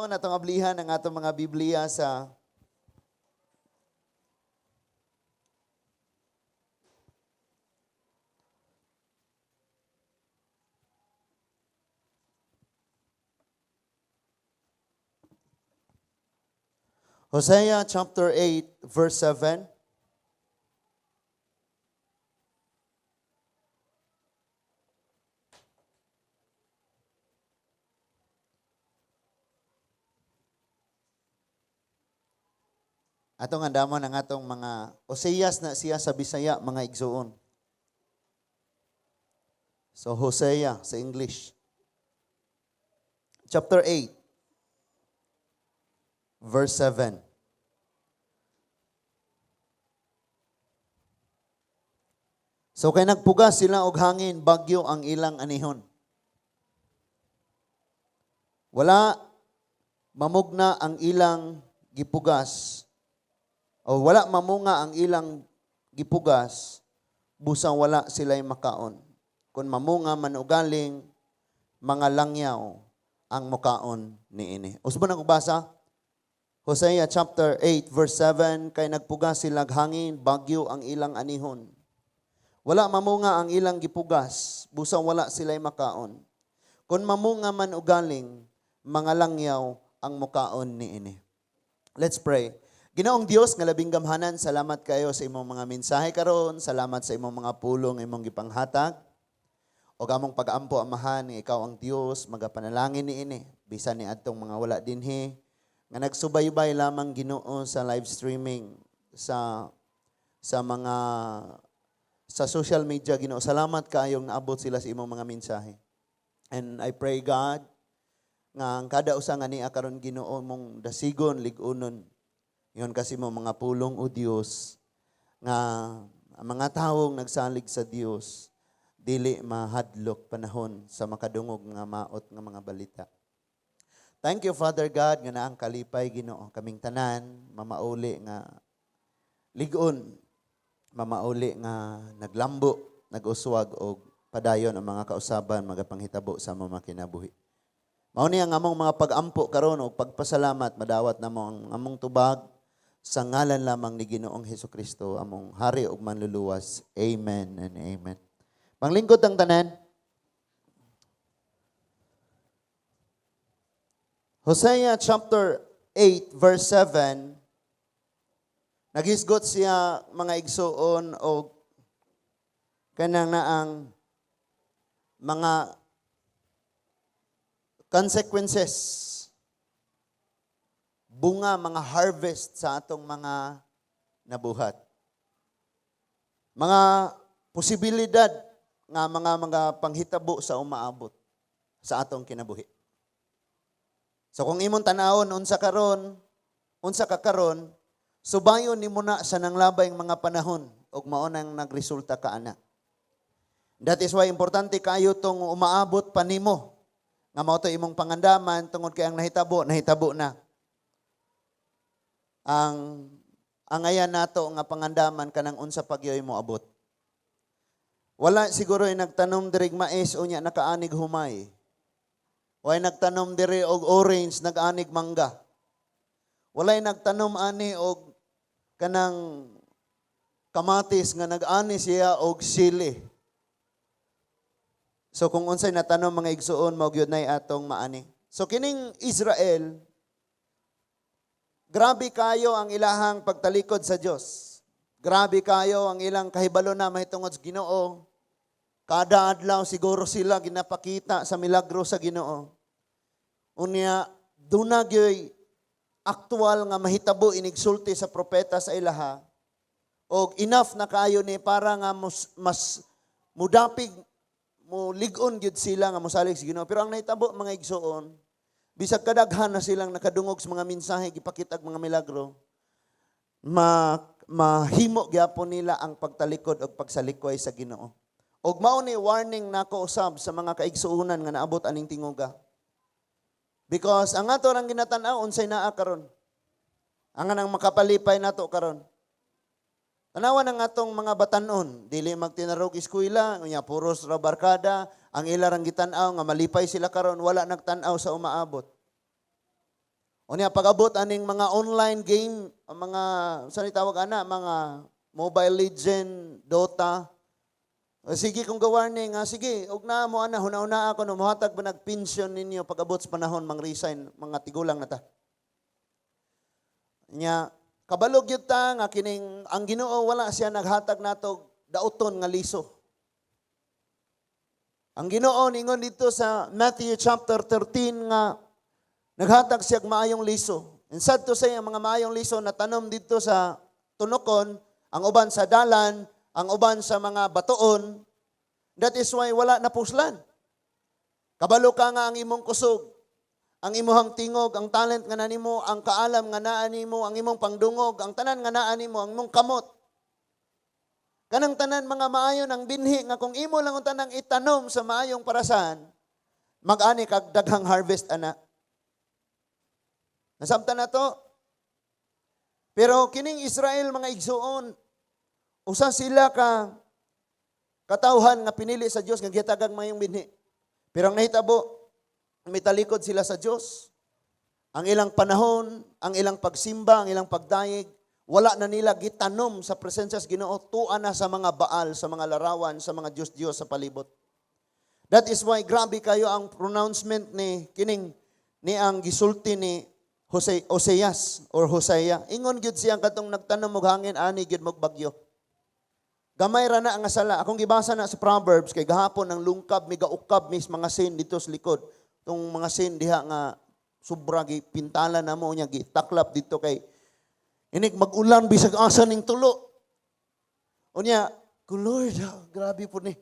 Atong ablihan ang atong mga Biblia sa Hosea chapter 8 verse 7. Atong andamon ang atong mga Oseas na siya sa Bisaya, mga igsuon. So Hosea sa English. Chapter 8 verse 7. So kay nagpugas sila og hangin, bagyo ang ilang anihon. Wala mamugna ang ilang gipugas o wala mamunga ang ilang gipugas, busang wala sila'y makaon. Kung mamunga man ugaling, mga langyaw ang mukaon niini. Usbon ang basa. Hosea chapter 8 verse 7, kay nagpugas sila hangin, bagyo ang ilang anihon. Wala mamunga ang ilang gipugas, busang wala sila'y makaon. Kung mamunga man ugaling, mga langyaw ang mukaon niini. Let's pray. Ginoong Dios nga labing gamhanan, salamat kayo sa imong mga mensahe karon, salamat sa imong mga pulong imong gipanghatag. Og among pag-ampo, Amahan, nga ikaw ang Dios, magapanalangin niini bisan ni adtong mga wala dinhi nga nagsubaybay lamang, Ginoo, sa live streaming sa mga sa social media, Ginoo. Salamat kaayong naabot sila sa imong mga mensahe. And I pray, God, nga ang kada usa nga niya karon, Ginoo, mong dasigon, lig-unon. Ingon kasi mo mga pulong, o Dios, nga ang mga tawong nagsalig sa Dios dili mahadlok panahon sa makadungog nga maot nga mga balita. Thank you, Father God, nga naang kalipay, Ginoo, kaming tanan mamauli nga ligon, mamauli nga naglambo, nag-uswag og padayon ang mga kausaban magapanghitabo sa among mga kinabuhi. Mao ni ang among mga pag-ampo karon og pagpasalamat, madawat namo ang among tubag sa ngalan lamang ni Ginoong Hesukristo, among hari ug manluluwas. Amen and amen. Panglingkod ang tanan. Hosea chapter 8 verse 7, nagisgot siya, mga igsuon, og kanang naang mga consequences, bunga, mga harvest sa atong mga nabuhat. Mga posibilidad nga mga panghitabo sa umaabot sa atong kinabuhi. So kung imong tanawon unsa karon, unsa ka karon, subayon nimo na sa nanglabay mga panahon ug mao nang nagresulta ka ana. That is why importante kayo tong umaabot pa nimo nga mao to imong pangandaman tungod kay ang nahitabo, nahitabo na. Ang ayan nato nga pangandaman kanang unsa pagyoy mo abot. Wala siguro ay nagtanom diri mais unya nakaanig humay. Walay nagtanom diri og orange nag-anig mangga. Walay nagtanom ani og kanang kamatis nga nag-ani siya og sili. So kung unsay natanom, mga igsuon, mao gyud nay atong maani. So kining Israel, grabe kayo ang ilahang pagtalikod sa Dios. Grabe kayo ang ilang kahibalo na mahitungod sa Ginoo. Kada adlaw siguro sila ginapakita sa milagro sa Ginoo. Unya duna gyoy aktual nga mahitabo inigsulti sa propeta sa ilaha. Og enough na kayo ni para nga mas mudapig, mo lig-on gyud sila nga mosalig sa Ginoo. Pero ang nahitabo, mga igsuon, bisag kadaghan na silang nakadungog sa mga mensahe, gipakita og mga milagro, mahimo gyapon nila ang pagtalikod og pagsalikway sa Ginoo. Og mao ni warning nako usab sa mga kaigsuonan nga naabot aning tinguga. Because ang ato rang ginatan-aw unsay naa karon. Ang nang makapalipay nato karon. Tanawan ang atong mga batanon, dili magtinarog eskwela, unya puros ra barkada, ang ila rang gitan-aw nga malipay sila karon, wala nagtan-aw sa umaabot. Unya pag-abot aning mga online game, ang mga sa ni tawag ana, mga Mobile Legend, Dota. O, sige kung gawarning nga sige, og na mo ana, huna-huna ako no mohatag ba nag-pension ninyo pag-abot sa panahon mang-resign mga tigulang na ta. Nya kabalo gyud ta nga kining ang Ginoo, wala siya naghatag nato dauton nga liso. Ang Ginoo ningon dito sa Matthew chapter 13 nga naghatag siya og maayong liso. And sad to say, ang mga maayong liso na tanom dito sa tunokon, ang uban sa dalan, ang uban sa mga batoon. That is why wala na puslan. Kabalo ka nga ang imong kusog, ang imuhang tingog, ang talent nga nimo, ang kaalam nga naa nimo, ang imong pangdungog, ang tanan nga naa nimo, ang imong kamot. Kanang tanan mga maayo ng binhi nga kung imo lang ang tanang itanom sa maayong parasan, mag-ani kag daghang harvest ana. Nasabtan na to. Pero kining Israel, mga igsuon, usa sila ka katawhan nga pinili sa Dios nga gihatagag mayong binhi. Pero ang nahitabo, mitalikod sila sa Dios. Ang ilang panahon, ang ilang pagsimba, ang ilang pagdayeg, wala na nila gitanom sa presensya sa Ginoo, tua na sa mga Baal, sa mga larawan, sa mga Diyos-Diyos sa palibot. That is why grabe kayo ang pronouncement ni kining ni ang gisulti ni Jose Oseas or Hosea. Ingon gyud siya katong nagtanom og hangin, ani gyud mo bagyo. Gamay ra na nga sala. Akong gibasa na sa Proverbs kay gahapon ang lungkab mi gaukab mis mga sin dito sa likod. Tong mga sin diha nga sobra gi pintalan na mo niya, gitaklap dito kay inig mag-ulan bisag asa ning tulo. Unya, ko Lord, ah, grabe po ni.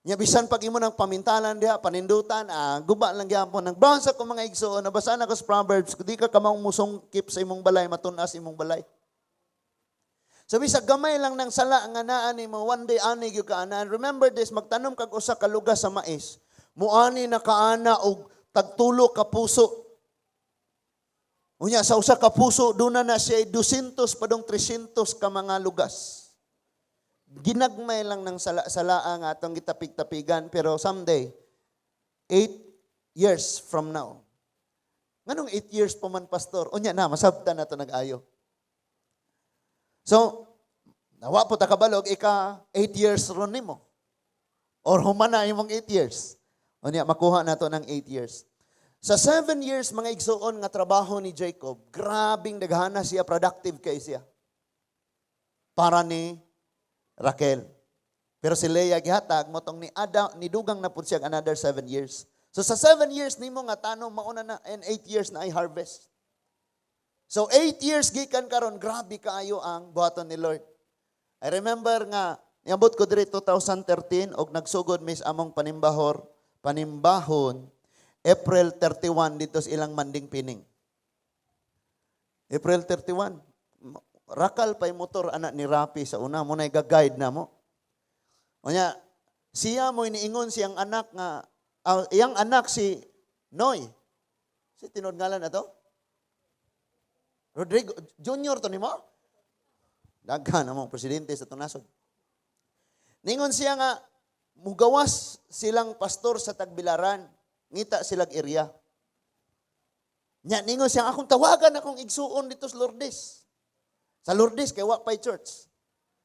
Nya bisan pag imo ng pamintalan diha, panindutan, ah, guba lang gyapon. Nagbasa ko, mga igsoon, nabasa na ko sa Proverbs, kung di ka kamang musungkip sa imong balay, matunas imong balay. Sabi sa gamay lang ng sala nga naa nimo, one day ani gyud ka ana. And remember this, magtanom kag usa ka lugas sa mais, muani na kaana og tagtulo ka puso. Unya sa usa ka puso duna na siya 200 padong 300 ka mga lugas. Ginagmay lang ng sala-salaa nga atong gitapig-tapigan, pero someday, 8 years from now. Nganong 8 years pa man, pastor? Unya na masabtan na to nag-ayo. So, nawa po ta kabalog, ika 8 years ron nimo. Or humana imong 8 years. Unya makuha na to ng 8 years. Sa 7 years, mga igsuon, nga trabaho ni Jacob, grabing daghana siya, productive kay siya. Para ni Raquel. Pero si Leah gihatag mo tong ni Adam, ni dugang na pud siya another 7 years. So sa 7 years nimo nga tanom, mauna na and 8 years na ay harvest. So 8 years gikan karon, grabe kaayo ang buhaton ni Lord. I remember nga niabot ko diri 2013 og nagsugod mis among panimbahon April 31 dito sa ilang manding pining. April 31. Rakal pa'y motor anak ni Rapi sa una mo na guide na mo. Unya, siya mo iniingon siyang anak nga iyang anak si Noy. Si tinud ngalan na to? Rodrigo Junior to nimo? Daghan among presidente sa tunasod. Ningon siya nga mugawas silang pastor sa Tagbilaran, ngita silag area. Nya ningon siya, akong tawagan akong igsuon dito sa Lourdes. Sa Lourdes kay wa pay church.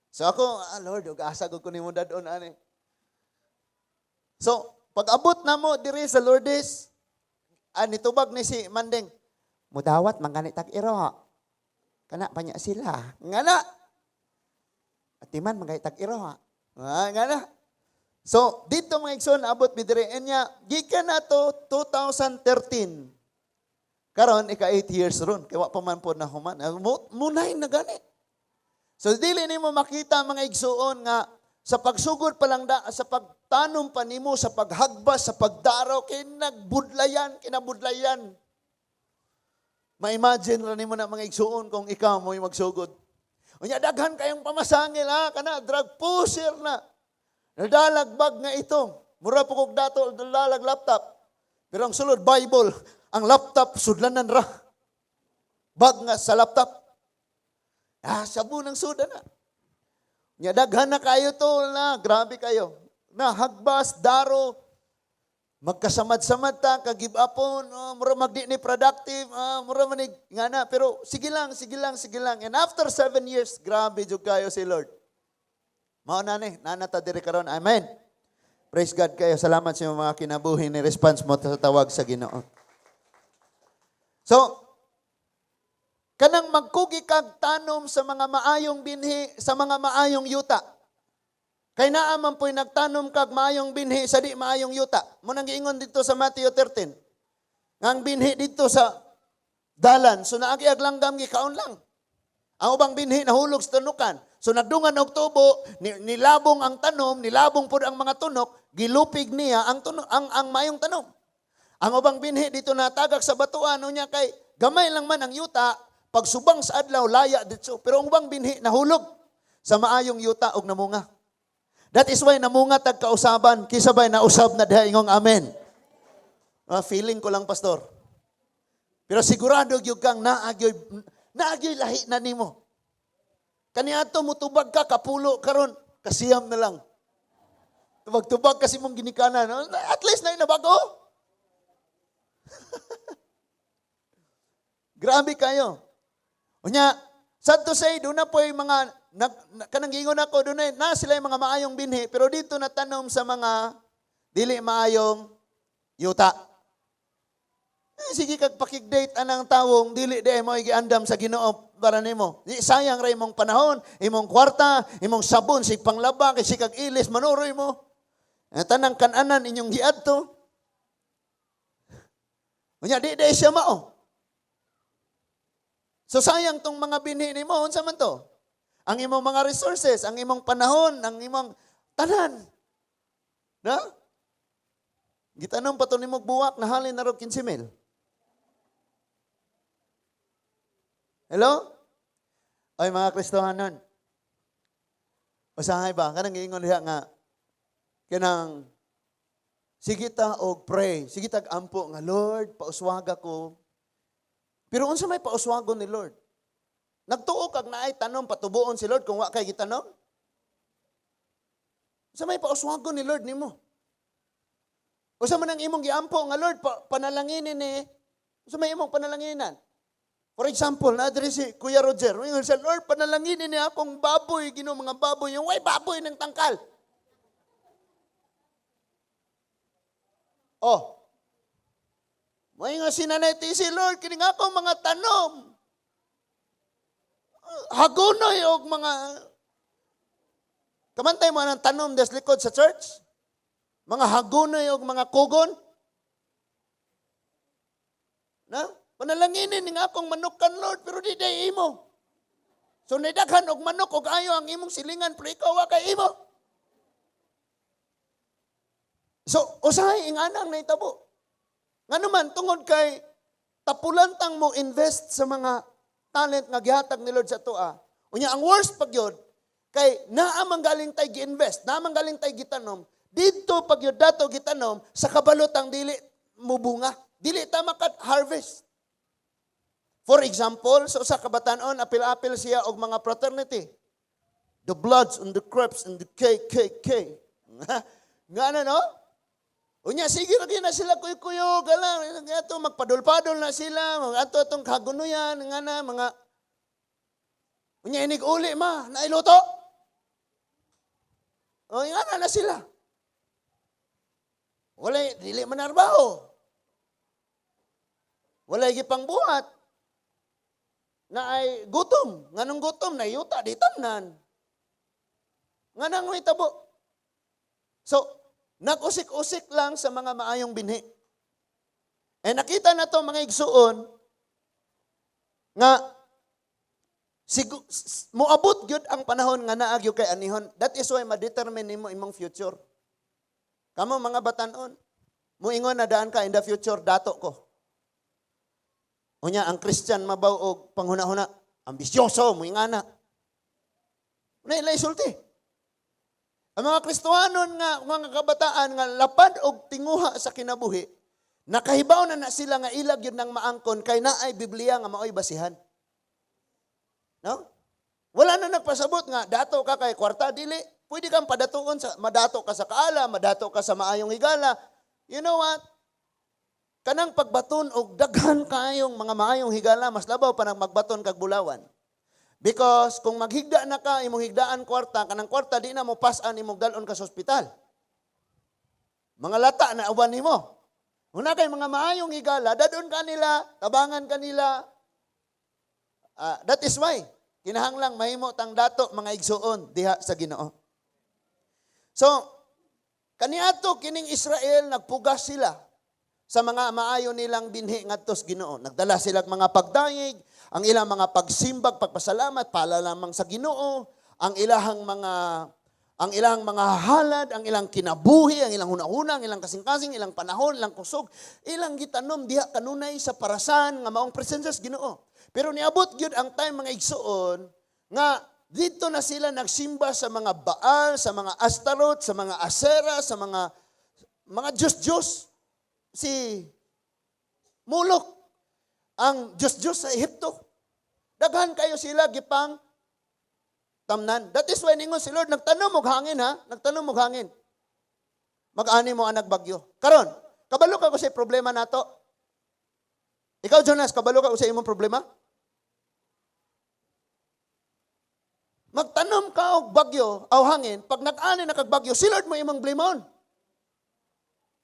So ako, ah, Lord, ug asa ko nimo dadon ani. So, pag abot na mo diri sa Lourdes, ah, nitubag ni si Mandeng, mudawat man gani tag iro. Kana pa niya sila. Nga na. Atiman man gani tag iro. Ah, nga na. So, dito, mga igsoon, abot mi diri nya gikan na to 2013. Karon ika 8 years ron kay wa pa man po na human. Ah, munay na gani. So dili nimo makita, mga igsuon, nga sa pagsugod pa lang da, sa pagtanom pa nimo, sa paghagbas, sa pagdaraw, kay nagbudlayan, kinabudlayan. Ma-imagine ra nimo na, mga igsuon, kung ikaw mo'y magsugod. Unya daghan kayong pamasangil ha, kana drug pusher na. Nadalag bag nga ito. Mura po kog dato dalag laptop. Pero ang sulod Bible, ang laptop sudlanan ra. Bag nga sa laptop. Ah, sabo ng suda na. Nya daghan na kayo to na, grabe kayo. Na hagbas, daro. Magkasamad-samad ta, ka-give upon, oh, mura magdi ni productive, ah, mura manig nga na, pero sige lang, sige lang, sige lang. And after 7 years, grabe jud kayo si Lord. Mao na ni, naa na ta diri karon. Amen. Praise God kayo. Salamat sa inyong mga kinabuhi ni response mo sa tawag sa Ginoo. So, kanang magkugi kag tanom sa mga maayong binhi, sa mga maayong yuta. Kay naa man po'y nagtanom kag maayong binhi sa di maayong yuta. Mao nang giingon dito sa Matthew 13. Nga ang binhi dito sa dalan, so naagi ag langgam, gikaon lang. Ang ubang binhi nahulog sa tunukan. So nagdungan og tubo, nilabong ang tanom, nilabong pud ang mga tunok, gilupig niya ang tunok, ang maayong tanom. Ang ubang binhi dito natagak sa batuan, unya kay gamay lang man ang yuta, pagsubang sa adlaw laya dito. Pero ang ubang binhi nahulog sa maayong yuta og namunga. That is why namunga tag kausaban, kinsa bay nausab na diha, ingong amen. Ah, feeling ko lang, pastor. Pero sigurado gyud kang naagyoy lahi na nimo. Kaniadto mutubag ka kapulo, karon kasiyam na lang. Tubag-tubag kasi mong ginikanan. At least na nabago. Grabe kayo. Unya, sad to say, doon na po yung mga, kanang giingon ako, doon na sila yung mga maayong binhi, pero dito natanom sa mga dili maayong yuta. Eh, sige kag pakig-date anang tawong dili di mo giandam sa Ginoo para nimo. Di sayang ra imong panahon, imong kwarta, imong sabon sig panglaba kay sikag ilis manuroy mo. Eh, tanang kananan inyong giadto. Unya di di siya mao. So sayang tong mga binhi nimo, unsa man to? Ang imong mga resources, ang imong panahon, ang imong tanan. Na? Gitanom pa to nimo buwak, nahalin na rog 15 mil. Hello? Ay, mga Kristohanon. Usahay ba? Kanang giingon diha nga kanang sige ta og pray, sige tag ampo nga, "Lord, pauswaga ko." Pero unsa may pauswagon ni Lord? Nagtuo kag naay tanom patubuon si Lord kung wa kay gitanom? Unsa may pauswagon ni Lord nimo? Unsa man ang imong giampo nga, "Lord, panalanginin ni"? Unsa may imong panalanginan? For example, naa diri si Kuya Roger. Ingon siya, "Lord, panalanginin ni akong baboy, Ginoo, mga baboy." Yung way baboy ng tangkal. Oh. May nga si Nanay si "Lord, kini nga akong mga tanom. Hagunoy og mga." Kamantay mo ang tanom des likod sa church? Mga hagunoy og mga kugon? Na? "Panalanginin ni nga akong manukan, Lord, pero di day imo." So nidaghan og manok og ayo ang imong silingan, pero ikaw wa kay imo. So usahay inganang nahitabo. Ngano man, tungod kay tapulan tang mo invest sa mga talent nga gihatag ni Lord sa atoa. Unya ang worst pag yun, kay naa man galing tay gi-invest, naa man galing tay gitanom, didto pag yun dato gitanom, sa kabalotang dili mubunga, dili ta maka-harvest. For example, sa usa ka batan-on, apil-apil siya og mga fraternity. The Bloods and the Crips and the KKK. Nga na, no? Unya, sige ra gyud na sila kuy-kuyog, ala, ato magpadol-padol na sila, ato atong kagunuyan, nga na, mga. Unya, inig uli ma, nailuto. O, nga na na sila. Walay, dili man narbaho. Walay gipang buhat. Na ay gutom. Nganong gutom, na yuta, di tamnan. Nga nang may tabo. So, nag-usik-usik lang sa mga maayong binhi. Eh nakita na to, mga igsuon, nga moabot gyud ang panahon nga naa gyud kay anihon. That is why ma-determine nimo imong future. Kamo mga batanon, muingon na daan ka in the future, dato ko. Unya ang Christian mabaw og panghuna-huna, ambisyoso, muingana. Una ila isulti. Ang mga Kristohanon nga mga kabataan nga lapad og tinguha sa kinabuhi, nakahibaw na na sila nga ilag yun ng maangkon kay naay Biblia nga maoy basihan. No? Wala na nagpasabot nga dato ka kay kwarta, dili. Pwede kang padatuon sa madato ka sa kaala, madato ka sa maayong higala. You know what? Kanang pagbaton og daghan kaayong mga maayong higala, mas labaw pa nang magbaton kag bulawan. Because kung maghigda na ka, imong higdaan kwarta, kanang kwarta di na mo pas-an imong dalon ka sa ospital. Mga lata na uban nimo. Una kay mga maayong higala, dadon ka nila, tabangan ka nila. Ah, that is why kinahanglang mahimo tang dato, mga igsuon, diha sa Ginoo. So, kaniadto kining Israel, nagpugas sila sa mga maayo nilang binhi ngadto sa Ginoo. Nagdala sila mga pagdayeg, ang ilang mga pagsimbag, pagpasalamat para lamang sa Ginoo, ang ilang mga halad, ang ilang kinabuhi, ang ilang hunahuna, ang ilang kasing-kasing, ilang panahon, ilang kusog, ilang gitanom diha kanunay sa parasan nga maong presensya sa Ginoo. Pero niabot gyud ang time, mga igsuon, nga dito na sila nagsimba sa mga Baal, sa mga Astarot, sa mga Asera, sa mga Diyos-Diyos. Si Molok, ang Diyos-Diyos sa Ehipto. Daghan kayo sila gipang tamnan. That is why ningon si Lord, nagtanom og hangin ha, nagtanom og hangin. Mag-ani mo anag bagyo. Karon, kabalo ka ko sa problema nato. Ikaw, Jonas, kabalo ka ko sa imong problema? Magtanom ka og bagyo aw hangin, pag nag-ani na kag bagyo, si Lord mo imong blimon.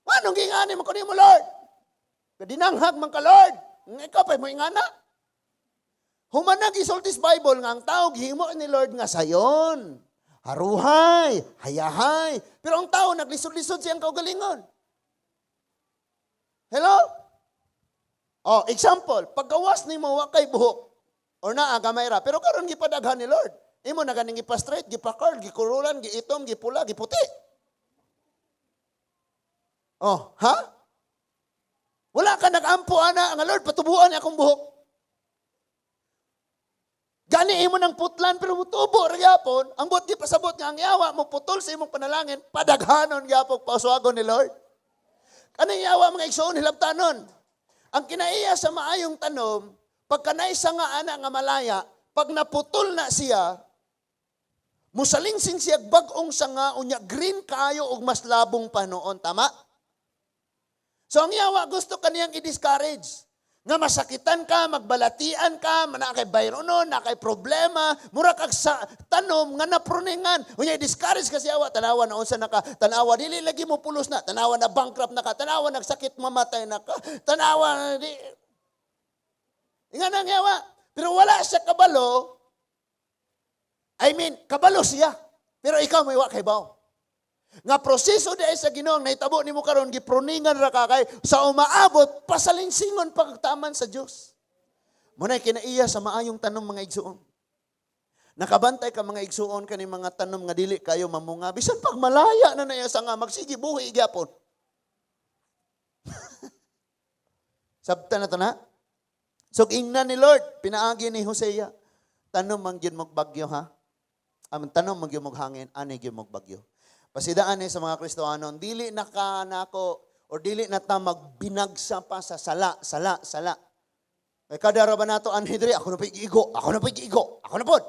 Anong gingani mo kanimo, Lord? Kadinanghag man ka, Lord. Nga ikaw pa mo ingana. Human gisulti sa Bible nga ang tao gihimo ni Lord nga sayon. Haruhay, hayahay. Pero ang tao naglisod-lisod siyang kaugalingon. Hello? Oh, example, paggawas nimo wa kay buhok or naa gamay ra, pero karon gipadaghan ni Lord. Imo na ganing gipa-straight, gipa-curl, gikurulan, giitom, gipula, giputi. Oh, ha? Wala ka nag-ampo ana nga, "Lord, patubuan ni akong buhok." Gani imo nang putlan pero mutubo ra gyapon. Ang buot gipasabot nga ang yawa mo putol sa imong panalangin, padaghanon gyapon pauswagon ni Lord. Kaning yawa, mga igsoon, hilabtanon. Ang kinaiya sa maayong tanom, pagka naisa nga ana nga malaya, pag naputol na siya, musalingsing siya bag-ong sanga, unya green kaayo og mas labong pa noon, tama? So ang yawa gusto kaniyang i-discourage. Nga masakitan ka, magbalatian ka, naa kay bayronon, naa kay problema, mura kag sa tanom nga napruningan. Unya i-discourage ka siya, tanawa na unsa na ka, tanawa dili lagi mo pulos na, tanawa na bankrupt na ka, tanawa nagsakit mamatay na ka, tanawa di. Nga nang yawa. Pero wala siya kabalo. I mean, kabalo siya. Pero ikaw may wa kay baw. Nga proseso di ay sa Ginoo ang nahitabo nimo karon, gipruningan ra ka kay sa umaabot pasalinsingon pagtaman sa Dios. Muna'y kinaiya sa maayong tanom, mga igsuon. Nakabantay ka, mga igsuon, kani mga tanom nga dili kayo mamunga bisan pag malaya na na sa nga magsige buhi gyapon. Sabta na to na. So ingnan ni Lord pinaagi ni Hosea, tanom man gyud mog bagyo ha. Am tanom man gyud mog hangin, ani gyud mog bagyo. Pasidaan ni sa mga Kristohanon, dili na ka nako or dili na ta magbinagsa pa sa sala, sala, sala. Kay kada ra ba nato anhi diri, ako na po'y giigo, ako na po'y giigo, ako na pod.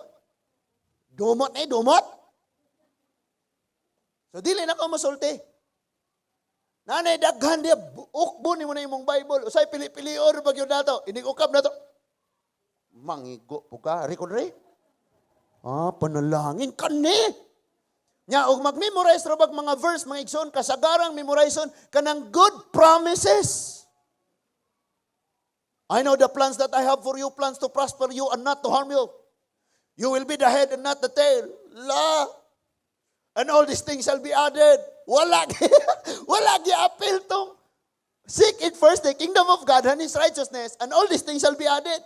Dumot eh, dumot. So dili na ko masulti. Nanay daghan diya, ukbo ni mo na imong Bible. Usay pili-pilion ba gyud nato? Inig ukab nato. Mangigo po ka, record re. Ah, panalangin kani. Nya og mag-memorize ra bag mga verse, mga igsoon, kasagarang memorizon kanang good promises. I know the plans that I have for you, plans to prosper you and not to harm you. You will be the head and not the tail. La. And all these things shall be added. Wala gi-appeal tong seek it first the kingdom of God and His righteousness, and all these things shall be added.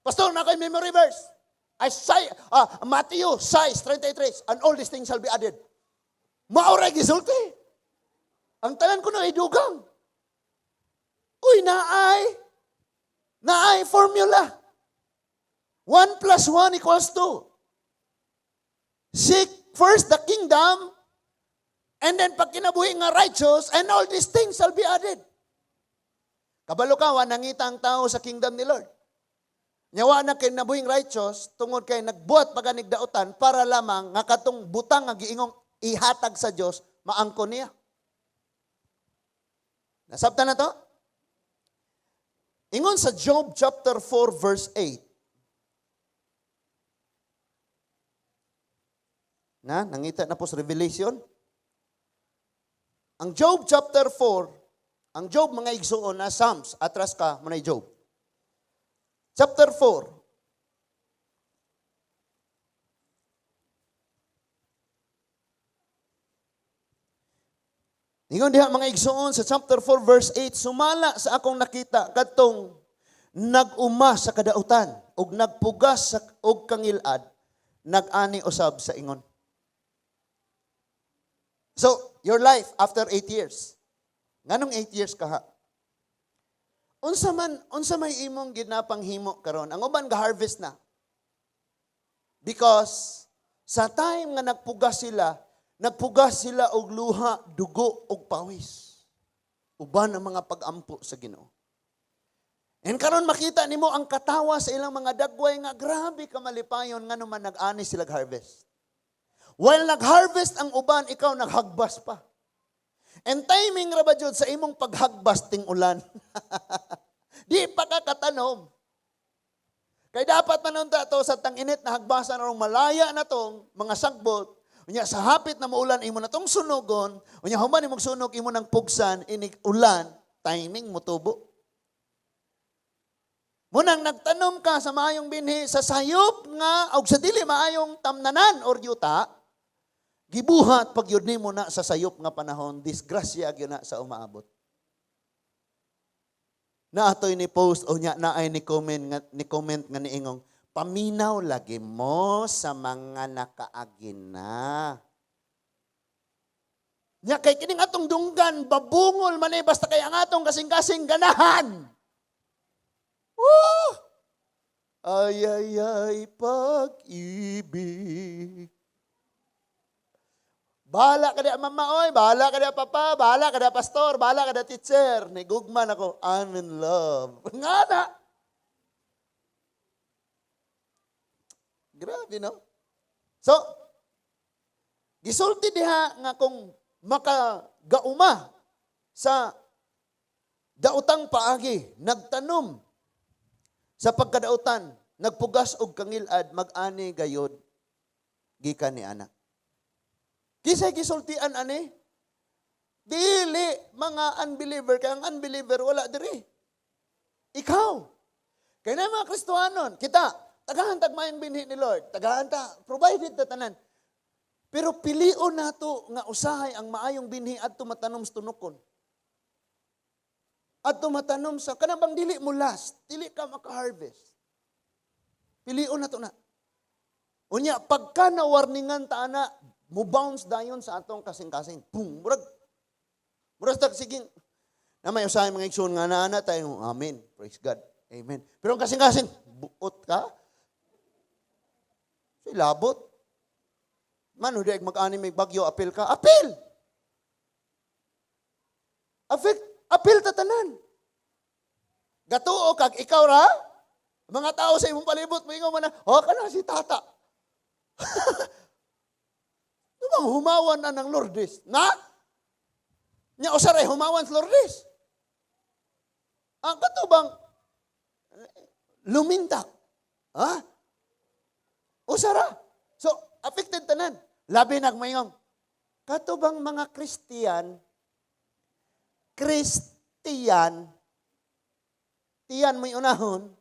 Pastor, na kay memory verse. Isaiah, Matthew 6:33, and all these things shall be added. Mao ra gisulti. Ang tanan ko na idugang. Uy, naay formula. 1 plus 1 equals 2. Seek first the kingdom, and then pag kinabuhi nga righteous, and all these things shall be added. Kabalo ka, wa nangita ang tao sa kingdom ni Lord. Nya wa na kinabuhing righteous, tungod kay nagbuhat paganig dautan para lamang nga katong butang nga giingong ihatag sa Dios maangkon niya. Nasabtan na to? Ingon sa Job chapter 4 verse 8. Na, nangita na po sa Revelation. Ang Job chapter 4, ang Job, mga igsuon, na Psalms, atras ka mo na Job. Chapter 4. Ingon diha, mga igsuon, sa chapter 4 verse 8, "Sumala sa akong nakita, kadtong nag-uma sa kadautan ug nagpugas sa og kangilad, nag-ani usab sa ingon." So, your life after 8 years. Nganong 8 years ka ha? Unsa may imong ginapanghimo karon? Ang uban ga-harvest na. Because sa time nga nagpugas sila og luha, dugo ug pawis. Uban ang mga pag-ampo sa Ginoo. And karon makita nimo ang katawa sa ilang mga dagway nga grabe ka malipayon ngano man nag-ani sila harvest. While nag-harvest ang uban, ikaw naghagbas pa. And timing ra ba jud sa imong paghagbas ting ulan? Di pa ka katanom. Kay dapat man unta to sa tang-init na hagbasan arong malaya na tong mga sagbot. Unya sa hapit na maulan imo na tong sunugon, unya human imong sunog imo nang pugsan inig ulan, timing mo tubo. Munang nagtanom ka sa maayong binhi sa sayop nga og sa dili maayong tamnanan or yuta, gibuhat pag yun nimo na sa sayop nga panahon, disgrasya gyud na sa umaabot. Na atoy ni post o nya na ay ni comment nga niingong, "Paminaw lagi mo sa mga nakaagi na." Nya kay kining atong dunggan babungol man eh, basta kay ang atong kasing-kasing ganahan. Woo! Ay, ay, ay, pag-ibig. Bahala ka diya, mama, oy, bahala ka diya, papa, bahala ka diya, pastor, bahala ka diya, teacher. Nigugman ako, I'm in love. Nga na. Grabe, no? So, gisulti diha nga kung makagauma sa daotang paagi, nagtanom sa pagkadautan, nagpugas og kangilad, mag-ani gayod gikan ni ana. Kisay gisultian ani? Dili mga unbeliever, kay ang unbeliever wala diri. Ikaw. Kay na mga Kristohanon, kita, tagahan tag maayong binhi ni Lord, tagahan ta, provided ta tanan. Pero pilion nato nga usahay ang maayong binhi adto matanom sa tunokon. Adto matanom sa kanang bang dili mo last, dili ka maka-harvest. Pilion nato na. Unya pagka na warningan ta ana, mo bounce dayon sa atong kasing-kasing. Boom, murag murag tag siging na may usahay, mga igsoon, nga naana tayo, amen. Praise God. Amen. Pero ang kasing-kasing, buot ka. Si labot. Mano di mag-ani may bagyo, apil ka. Apil! Apil, apil tatanan. Gatuo kag ikaw ra, mga tao sa imong palibot, moingon man na, "Oh, kana si tata. Dumang humawan na ng Lourdes." Na? Nya usaray humawan sa Lourdes. Ang katubang lumintak. Ha? Usara. So, affected tanan. Labi nagmayong, katubang mga Christian, Christian, tiyan may unahon,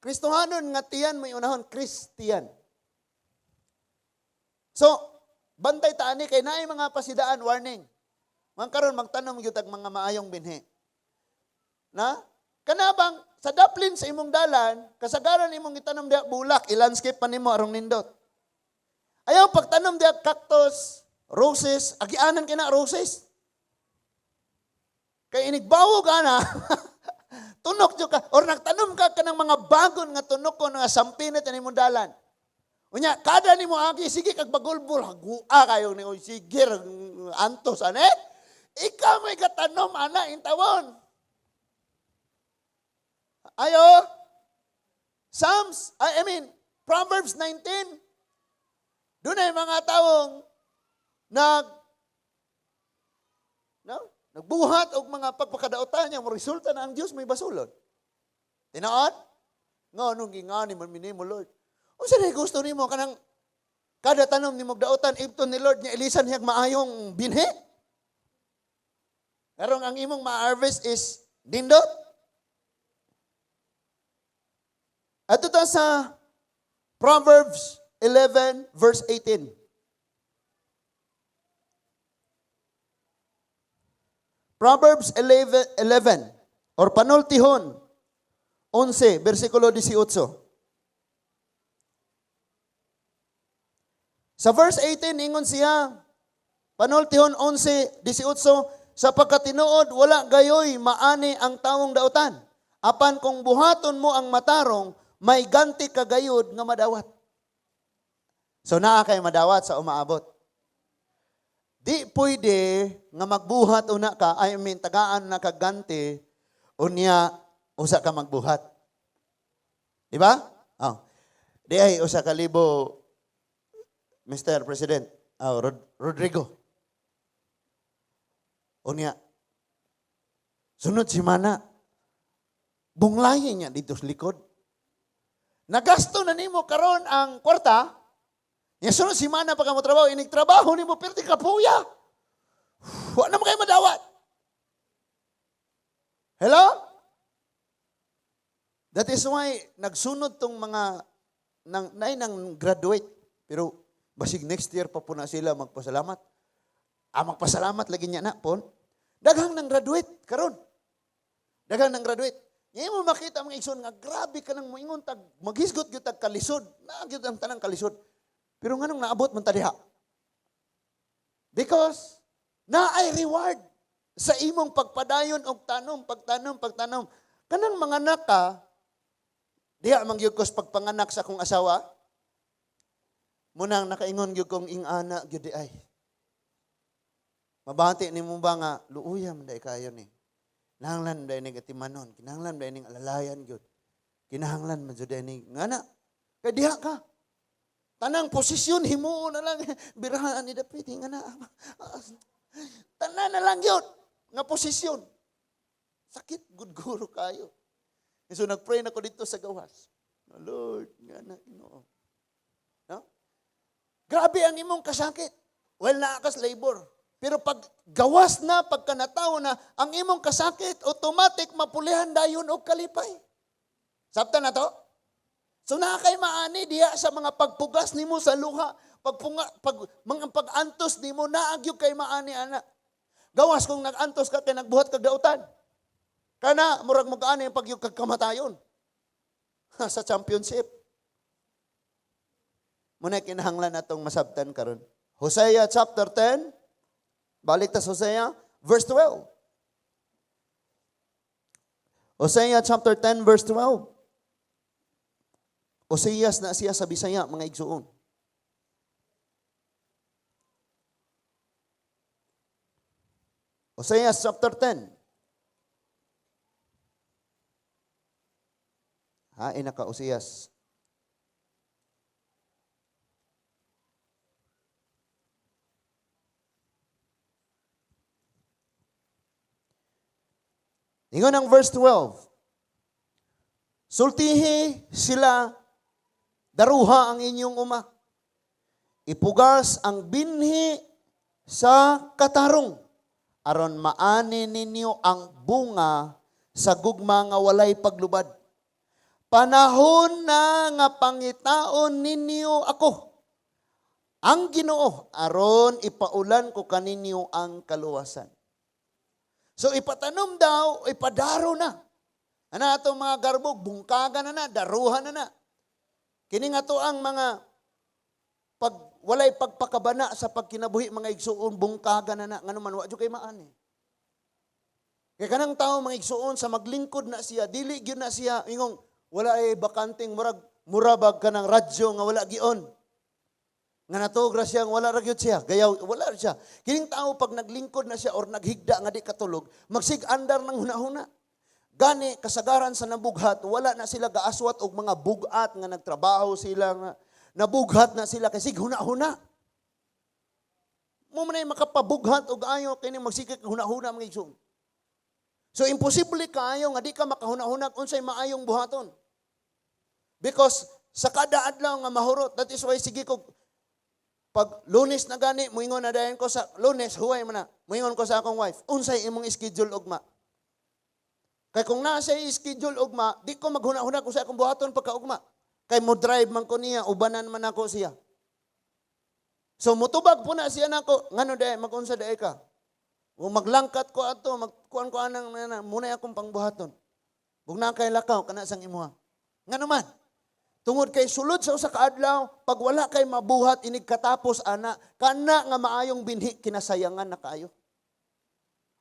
Kristohanon nga tiyan may unahon, Christian. So, bantay ta ani kay naay mga pasidaan, warning. Man karon magtanom gyud tag mga maayong binhi. Na? Kana bang sa daplin sa imong dalan, kasagaran imong itanom diha bulak, i-landscape pa nimo arong nindot. Ayaw pagtanom diha cactus, roses, agianan kina roses. Kay inigbawog ana, tunok jud ka or nagtanom ka kanang mga bagon nga tunok ko nga sampinit ani imong dalan. Unya, kada nimo agi, sige kag bagulbol, hagua kayo ni sige antos ane. Ikaw may katanom ana intawon. Ayo. Psalms, I mean, Proverbs 19. Doon ay mga taong nag no? Nagbuhat og mga pagpakadaotan niya, mo resulta na ang Dios may basulon. Tinuod? Nga nung gingani man minimo, Lord. Unsa day gusto nimo kanang kada tanom nimo daotan ibton ni Lord niya ilisan niya maayong binhi? Karong ang imong ma-harvest is nindot. Ato ta sa Proverbs 11 verse 18. Proverbs 11 or Panultihon 11 versikulo 18. Sa verse 18 ingon siya, Panultihon 11:18, sa pagkatinuod wala gayoy maani ang tawong dautan. Apan kung buhaton mo ang matarong, may ganti ka gayud nga madawat. So naa kay madawat sa umaabot. Di pwede nga magbuhat una ka, I mean tagaan na ka ganti, unya usa ka magbuhat. Di ba? Oh. Di ay usa ka libo, Mr. President, oh, Rodrigo. Unya, sunod si Mana, bunglayin niya dito sa likod. Nagasto na nimo karon ang kwarta, niya sunod si Mana pagka mo trabaho, inig trabaho nimo perti kapuya. Wa na mo kayo madawat. Hello? That is why nagsunod tong mga nang nay nang graduate pero basig next year pa po na sila magpasalamat. Ah, magpasalamat lagi niya na pon. Daghang nang graduate karon. Daghang nang graduate. Ngayon mo makita mga igsoon nga grabe ka nang moingon tag maghisgot gyud tag kalisod. Naa gyud ang tanang kalisod. Pero nganong naabot man ta diha? Because naay reward sa imong pagpadayon og tanom, pagtanom, pagtanom. Kanang mga naka diha man gyud kos pagpanganak sa akong asawa. Munang nakaingon gyud kong ingana gyud di ay. Mabati nimo ba nga luuya man dai kayo ni. Kinahanglan dai ning atimanon, kinahanglan dai ning alalayan gyud. Kinahanglan man jud ning ngana. Kay diha ka. Tanang posisyon himuon na lang birahan ni dapit ngana. Tanan na lang gyud nga posisyon. Sakit gud guro kayo. So nagpray na ko dito sa gawas. Lord, ngana Ginoo. No? Grabe ang imong kasakit. Well, naa kas labor. Pero pag gawas na, pagka natawo na, ang imong kasakit, automatic mapulihan dayon og kalipay. Sabta na to? So naa kay maani diha sa mga pagpugas nimo sa luha, mga pag-antos nimo, naa gyud kay maani ana. Gawas kung nag-antos ka kay nagbuhat kag dautan. Kana murag mag-ani ang pagyug kag kamatayon. Sa championship. Muna kinahanglan natong masabtan karon. Hosea chapter 10, balik ta sa Hosea, verse 12. Hosea chapter 10, verse 12. Oseas na siya sa Bisaya, mga igsuon. Hosea chapter 10. Hain na ka, Oseas. Ingon ang verse 12. Sultihi sila, daruha ang inyong uma. Ipugas ang binhi sa katarong, aron maani ninyo ang bunga sa gugma nga walay paglubad. Panahon na nga pangitaon ninyo ako, ang Ginoo, aron ipaulan ko kaninyo ang kaluwasan. So ipatanom daw, ipadaro na. Ana atong mga garbog, bungkaga na na, daruhan na na. Kini nga to ang mga pag walay pagpakabana sa pagkinabuhi mga igsuon, bungkaga na na, ngano man wa jud kay maani. Kay kanang tawo mga igsuon sa maglingkod na siya, dili gyud na siya ingong wala ay bakanting murag murabag kanang radyo nga wala gion. Nga natuog ra siya, wala ra gyud siya. Gayaw, wala ra siya. Kining tao pag naglingkod na siya or naghigda nga di katulog, magsig-andar ng hunahuna. Gani kasagaran sa nabughat, wala na sila gaaswat og mga bugat nga nagtrabaho sila nga nabughat na sila kasi hunahuna. Mao man ay makapabughat og ayo kini magsige kag hunahuna, mga igsoon. So imposible kaayo nga di ka makahuna-huna unsay maayong buhaton. Because sa kada adlaw nga mahurot, that is why sige ko pag Lunes na gani, muingon na dayon ko sa Lunes, huway man na. Muingon ko sa akong wife, "Unsay imong schedule ugma?" Kay kung naa sa schedule ugma, di ko maghuna-huna kung sa akong buhaton pagkaugma. Kay mo drive man ko niya, ubanan man ako siya. So mutubag po na siya nako, ngano diay magunsa diay ka? O maglangkat ko ato, magkuan ko anang na, muna akong pangbuhaton. Ug naa kay lakaw kana sang imuha. Ngano man? Tungod kay sulod sa usa ka adlaw, pag wala kay mabuhat inig katapos ana, kana nga maayong binhi kinasayangan na kaayo.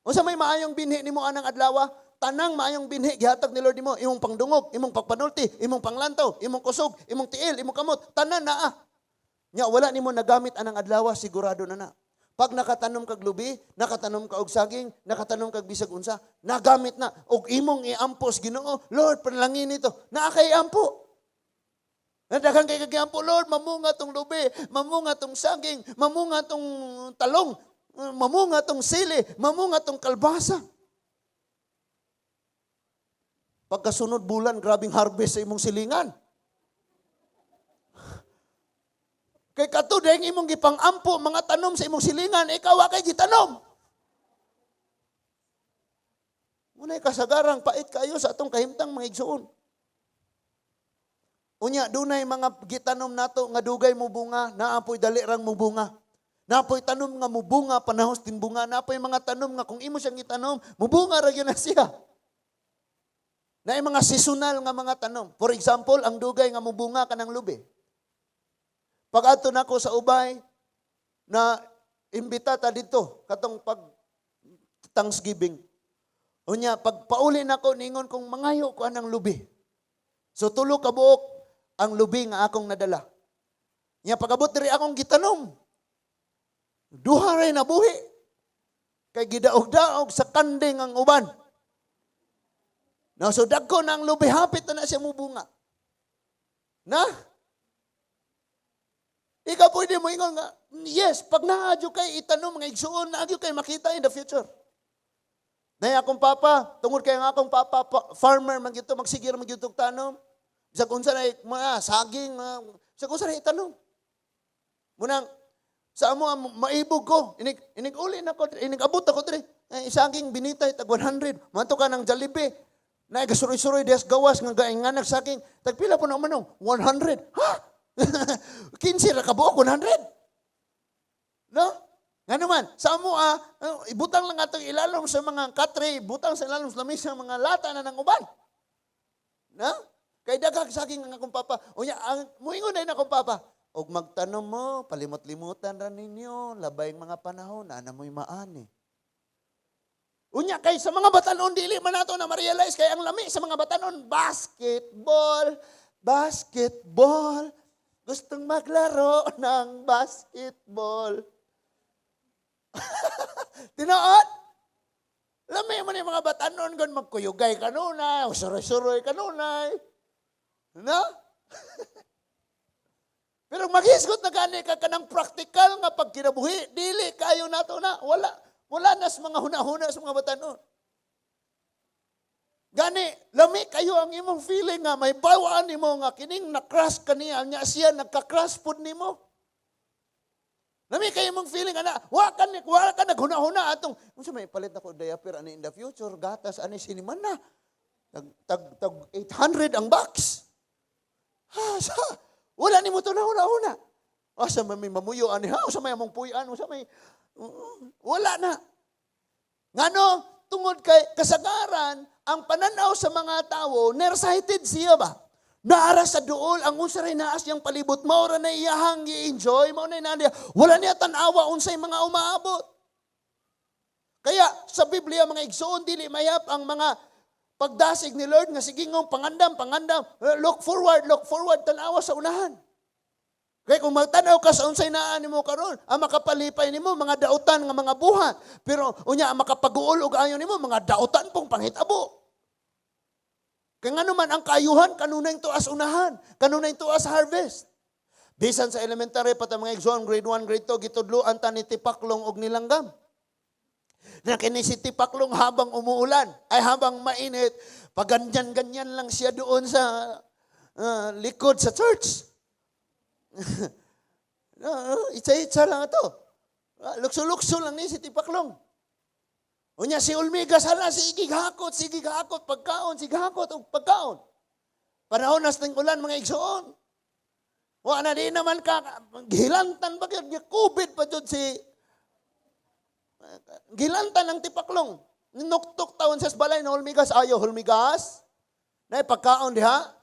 Unsa may maayong binhi nimo anang adlaw? Tanang maayong binhi gihatag ni Lord nimo, imong pangdungog, imong pagpanulti, imong panglantaw, imong kusog, imong tiil, imong kamot, tanan naa. Nya wala nimo nagamit anang adlaw, sigurado na na. Pag nakatanom kag lubi, nakatanom ka og saging, nakatanom kag bisag unsa, nagamit na og imong iampos Ginoo, "Lord, panalangin nito." Naa kay ampo. Daghan kay kag ampo, "Lord, mamunga tong lubi, mamunga tong saging, mamunga tong talong, mamunga tong sili, mamunga tong kalbasa." Pagkasunod bulan, grabing harvest sa imong silingan. Kay kato dahil imong gipang-ampo mga tanom sa imong silingan, ikaw wa kay gitanom. Muna'y kasagarang pait kayo sa atong kahimtang, mga igsuon. Unya, dunay mga gitanom nato nga dugay mo bunga, naapoy dali rang mo bunga. Naapoy tanom nga mubunga, panahos din bunga. Naapoy mga tanom nga kung imo siyang itanom, mubunga ra gyud na siya. Naay mga seasonal nga mga tanom. For example, ang dugay nga mubunga kanang lubi. Pag adto nako sa Ubay, na imbita ta dito, katong pag Thanksgiving. Unya, pag pauli nako, ningon kong mangayo ko anang lubi. So tulo ka buok ang lubi nga akong nadala. Nya pag-abot diri akong gitanom. Duha ray nabuhi. Kay gidaog-daog sa kanding ang uban. Na so dagko na ang lubi, hapit na na siya mubunga. Na? Ikaw pwede mo ingon nga, yes, pag naadyo kay itanom, mga igsuon, naadyo kay makita in the future. Nay akong papa, tungod kay ang akong papa, farmer man gyud to, magsigir man gyud tog tanom. Bisag unsa na mga saging, mga, bisag unsa na itanom. Munang sa amo ang maibog ko, inig inig uli na ko, inig abot ako diri. Ay, saging binitay tag 100. Manto ka ng Jollibee. Na gasuroy-suroy des gawas nga gaingan saging. Tag pila po na manong? 100. Ha? 15 ra ka buok 100. No? Nga naman, sa amo ah, ibutang lang atong ilalom sa mga katre, ibutang sa ilalom sa lamisa mga lata na ng uban. Na? Kay daghang saging ang akong papa. Unya, ang muingon na akong papa. Og magtanom mo, palimot-limutan ra ninyo, labay ang mga panahon, ana mo'y maani. Unya kay sa mga batanon dili man nato na ma-realize kay ang lami sa mga batanon, basketball, basketball. Gustong maglaro ng basketball. Tinuod? Lami mo ni mga batanon gon magkuyugay kanunay, suroy-suroy kanunay. No? Pero maghisgot na gani ka kanang practical nga pagkinabuhi, dili kayo nato na wala wala na sa mga huna-huna sa mga batanon. Gani, lami kayo ang imong feeling nga may bawaan nimo nga kining na-crush kaniya, nya siya nagka-crush pud nimo. Lami kayo imong feeling ana, wa ka naghuna-huna atong unsa may palit nako diaper ani in the future, gatas ani siniman na. Tag tag tag 800 ang box. Ha, sa, wala nimo to na huna-huna. Asa may mamuyo ani ha, usa may among puy-an, usa may wala na. Ngano, tungod kay kasagaran ang pananaw sa mga tao, nearsighted siya ba? Naara sa duol, ang unsa ray naas niyang palibot, mao ra na iyahang gi-enjoy, mao na niya. Wala niya tan-awa unsay mga umaabot. Kaya sa Biblia, mga igsoon, dili mayap ang mga pagdasig ni Lord nga sige ngong pangandam, pangandam, look forward, tan-awa sa unahan. Kaya kung magtanaw ka sa unsay naa nimo karon, ang makapalipay nimo mga dautan nga mga buhat. Pero unya ang makapaguol og ayo nimo mga dautan pong panghitabo. Kaya nga naman ang kaayuhan kanunay tuas unahan, kanunay tuas harvest. Bisan sa elementary pa ta, mga igsoon, grade 1, grade 2, gitudloan ta ni Tipaklong og Nilanggam. Na kini si Tipaklong, habang umuulan, ay habang mainit, paganyan-ganyan lang siya doon sa likod sa church. Itsa-itsa lang ito. Lukso-lukso lang ni si Tipaklong. Unya si Ulmigas, hala, sige hakot, sige hakot, pagkaon, sige hakot, og pagkaon. Panahon na sa ulan, mga igsoon. Wa na di naman ka, gilantan ba gyud, COVID pa jud si, gilantan ang Tipaklong. Nuktok taon sa balay na Hulmigas, ayo Hulmigas. Na pagkaon diha.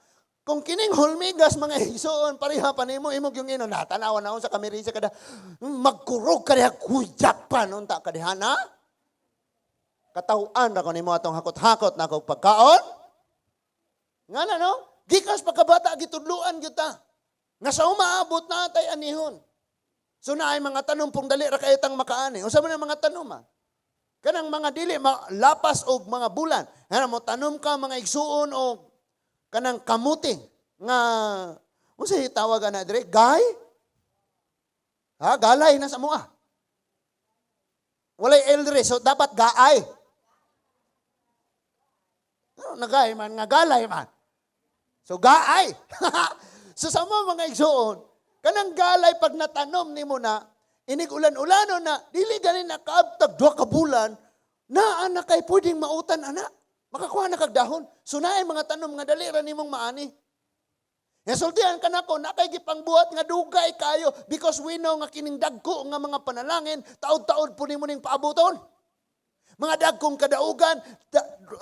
Kung kining hulmigas, mga igsoon, pareha pa nimo imong yung ino natanawa na sa kamerisa kada magkurog ka diha, kuyapan unta ka diha na. Katawhan ra ko nimo atong hakot-hakot na kog pagkaon. Nga na no? Gikas pagkabata gitudluan gyud ta nga sa umaabot na atay anihon. So naay mga tanom pong dali ra kay tang makaani. Unsa man ang mga tanom ah? Kanang mga dili lapas og mga bulan. Kana mo tanom ka, mga igsuon, og kanang kamuti nga unsa tawag ana dire? Gay? Ha, galay na sa mua. Walay L so dapat gaay. Ano, nagay man nga galay man. So gaay. So sa mga igsuon, kanang galay pag natanom nimo na, inig ulan-ulano na, dili gani nakaabtag 2 ka bulan, naa na kay pwedeng mautan ana. Makakuha na kag dahon. So naay mga tanom nga dali ra nimong maani. Nasultian ka nako, na kay gipangbuhat nga dugay kayo because we know nga kining dagko nga mga panalangin, taod-taod po nimo ning paabuton. Mga dagkong kadaugan,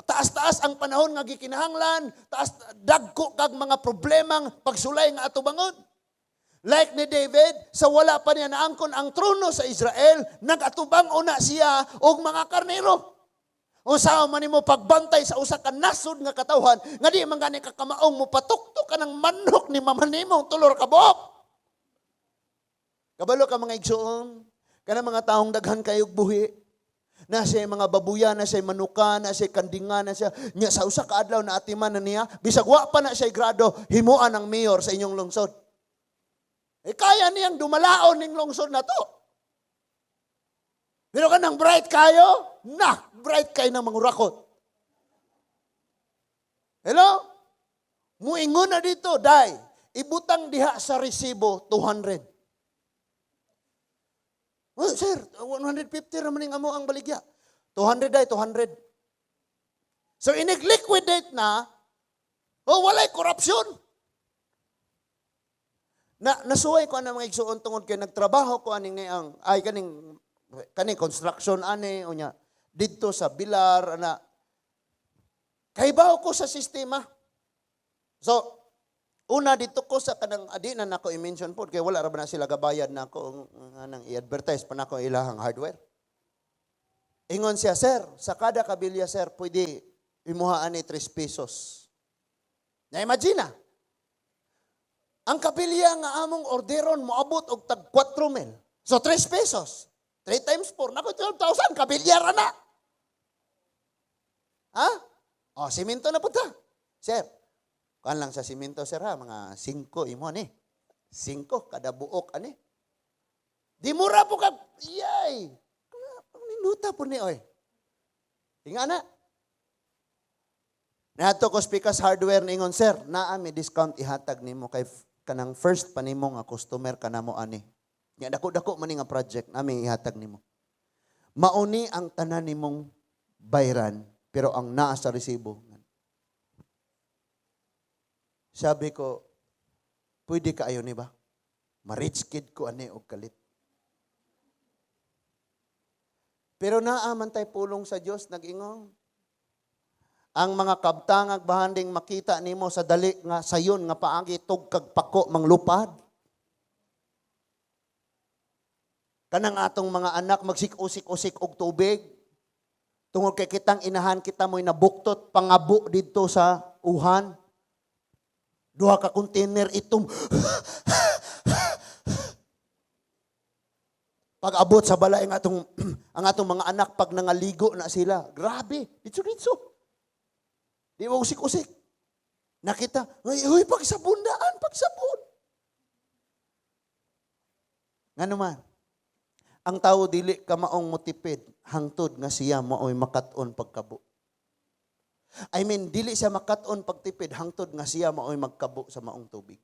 taas-taas ang panahon nga gikinahanglan, taas dagko kag mga problemang pagsulay nga atubangon. Like ni David, sa wala pa niya naangkon ang trono sa Israel, nagatubang una siya og mga karnero. Unsa man nimo pagbantay sa usa ka nasod nga katawhan nga di man gani kakamaong mo patuktok ka ng manok ni mama nimo tulor ka buok? Kabalo ka, mga igsoon, kana mga taong daghan kayog buhi, na siya mga babuya, na siya manuka, na siya kandinga, na siya, nya sa usa ka adlaw na atiman na niya, bisag wa pa na siya grado, himuan ang mayor sa inyong lungsod. Eh kaya niyang dumalaon ning lungsod na to. Pero kanang bright kayo, na, bright kayo ng mangurakot. Hello? Muingon na dito, day, ibutang diha sa resibo 200. Oh, sir, 150 raman ning amo ang baligya. 200 day, 200. So inig-liquidate na, oh, walay korupsyon. Na nasuway ko ana, mga igsuon, tungod kay nagtrabaho ko aning ang ay kaning kaning construction ani, unya didto sa Bilar ana kahibaw ko sa sistema. So una dito ko sa kanang adi na nako i-mention po kay wala ra ba na sila gabayad na ako nang i-advertise pa nako ilahang hardware. Ingon siya, "Sir, sa kada kabilya, sir, pwede imuha ani 3 pesos." Na imagine na. Ang kabilya nga among orderon moabot og tag 4 mil. So 3 pesos. 3 times 4, nako 12,000 kabilya ra na. Ha? O, simento na punta. Sir, kuan lang sa simento, sir, ha, mga 5 imo ni. 5 kada buok ani. Di mura po ka, yay. Minuta po ni oy. Tinga na. Nato ko Spikas Hardware, ningon, "Sir, naa mi discount ihatag nimo kay kanang first pa nimo nga customer ka namo ani. Nya dako-dako man ni nga project nami ihatag nimo. Mauni ang tanan nimong bayran pero ang naa sa resibo." Sabi ko, "Pwede kaayo ni ba? Ma-rich kid ko ani og kalit." Pero naa man tay pulong sa Dios nag-ingon. Ang mga kabtangag bahanding makita nimo sa dali nga sayon nga paagi tug kag pako manglupad. Kanang atong mga anak magsik-usik-usik og tubig. Tungod kay kitang inahan kita mo'y nabuktot pangabo didto sa uhan. 2 ka container itom. Pag abot sa balay ang atong mga anak pag nangaligo na sila, grabe, ditso-ditso. Di mo usik-usik. Nakita, "Ay, uy, pagsabon daan, pagsabon." Ngano man, ang tao dili kamaong motipid hangtod nga siya mao'y makat-on pagkabo. I mean, dili siya makat-on pagtipid hangtod nga siya mao'y magkabo sa maong tubig.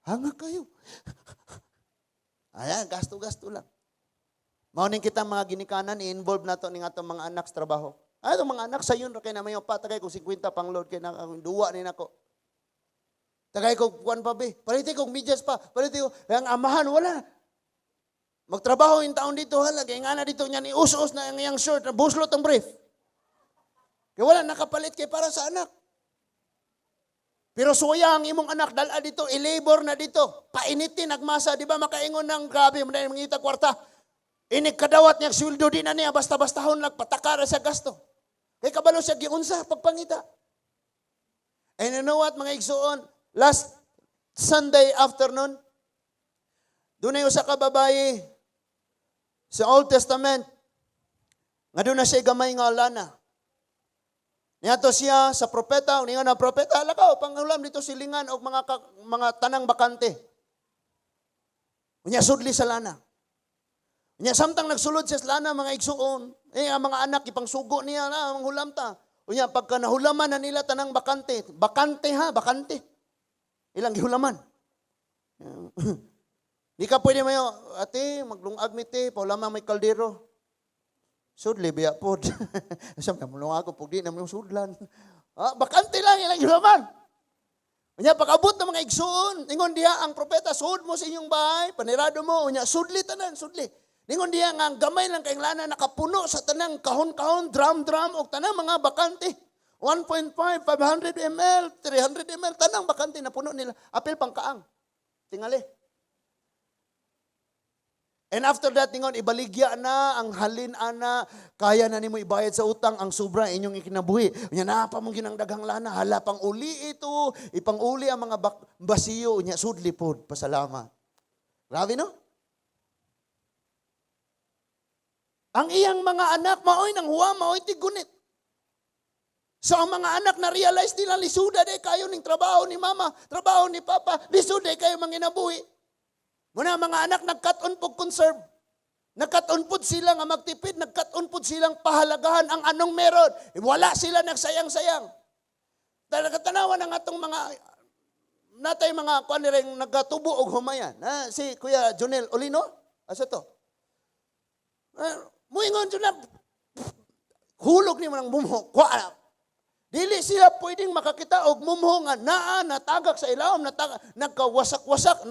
Hanga kayo. Ayan, gasto-gasto lang. Mao ning kita mga ginikanan, i-involve nato ning atong mga anak sa trabaho. Ay, itong mga anak, sayon ra kay na mayo pa, tagay kong 50 pang load kay na, duwa ni nako. Tagay ko kuan pa be, paliti kog medyas pa, paliti ko, ang amahan wala. Magtrabaho yung taon dito, hala, kay nga na dito niya ni us-us na ang iyang shirt, na buslot ang brief. Kay wala nakapalit kay para sa anak. Pero suya ang imong anak, dala dito, i-labor na dito. Painitin, nagmasa, di ba makaingon ng grabe, mo na mangita kwarta. Inig kadawat niya, sweldo di na niya, basta-bastahon nagpatakara sa gasto. Kay kabalo siya giunsa pagpangita. And you know what, mga igsuon, last Sunday afternoon, doon usa ka babae sa Old Testament, nga doon na siya gamay nga lana. Niadto siya sa propeta, ningon ang propeta, "Lakaw, panghulam dito silingan og mga tanang bakante." Unya sudli sa lana. Unya samtang nagsulod siya sa lana, mga igsuon, eh ang mga anak ipangsugo niya na ang hulam ta. Unya pagka nahulaman na nila tanang bakante, bakante ha, bakante. Ilang gihulaman. Di ka pwede mayo, "Ate, maglungag mi te, pahulamang may kaldero." Sudli biya pod. Sa mulungag ko pug di na mo sudlan. Ah, bakante lang ilang gihulaman. Unya pag-abot ng mga igsuon, ingon diha ang propeta, "Sud mo sa inyong bahay, panirado mo," unya sudli tanan, sudli. Ningon diha nga ang gamay lang kay lana nakapuno sa tanang kahon-kahon, drum-drum og tanang mga bakante. 1.5, 500 ml, 300 ml, tanang bakante na puno nila. Apil pang kaang. Tingali. And after that, ningon, "Ibaligya na ang halin ana, kaya na nimo ibayad sa utang, ang sobra inyong ikinabuhi." Unya naa pa mong ginang daghang lana, hala pang uli ito, ipang uli ang mga basiyo, unya sudli pod, pasalamat. Grabe, no? Ang iyang mga anak, maoy nang huwa, maoy tigunit. So ang mga anak na realize nila, lisuda day kayo ning trabaho ni mama, trabaho ni papa, lisuda kayo manginabuhi. Muna mga anak nagkat-on pug conserve. Nagkat-on pud sila nga magtipid, nagkat-on pud silang pahalagahan ang anong meron. Wala sila nagsayang-sayang. Talaga tanawan ang atong mga natay mga kuan ring nagatubo og humayan. Na si Kuya Jonel Olino, asa to? Muingon jud na hulog ni mo ng mumho. Kuha. Dili sila pwedeng makakita og mumho nga naa natagak sa ilawom, natagak, nagkawasak-wasak,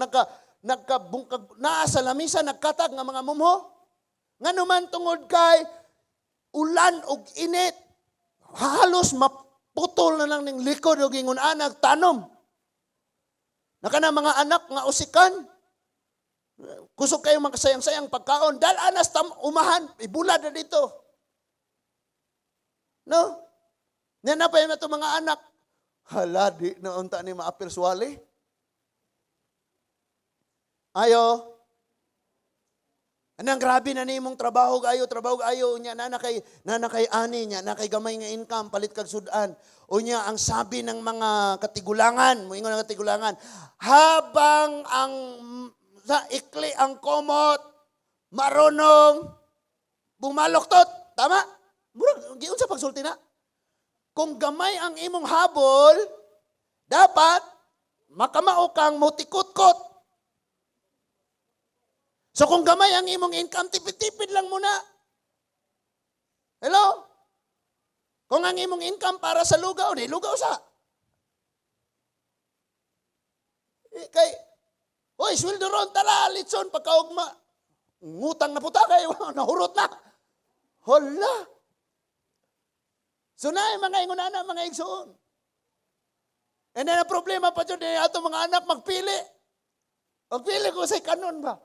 nagkabungkag, naa sa lamisa, nagkatag nga mga mumho. Ngano man, tungod kay ulan og init, halos maputol na lang ning likod og ingon anag tanom. Naka na mga anak nga usikan, kusog kayo makasayang-sayang pagkaon, dala na sa umahan, ibulad na dito. No? Yan na pa yun na mga anak. Hala, di na unta ni maapil suwali. Ayo. Anang grabe na nimong trabaho ayo unya na na kay ani nya na kay gamay nga income, palit kag sudan. Unya ang sabi ng mga katigulangan, moingon ang katigulangan, habang ang sa ikli ang kumot, marunong bumaloktot, tama? Murag giunsa pagsulti na? Kung gamay ang imong habol, dapat makamao kang mutikot-kot. So kung gamay ang imong income, tipid-tipid lang muna. Hello? Kung ang imong income para sa lugaw, di lugaw sa. Eh, kay, oy, sweldo ron, tara, litson, pagkaugma. Ngutang na puta kayo, nahurot na. Hala. So na, mga ingon na, mga igsoon. And then, ang problema pa dyan, eh, ato mga anak magpili. Magpili ko sa kanon ba?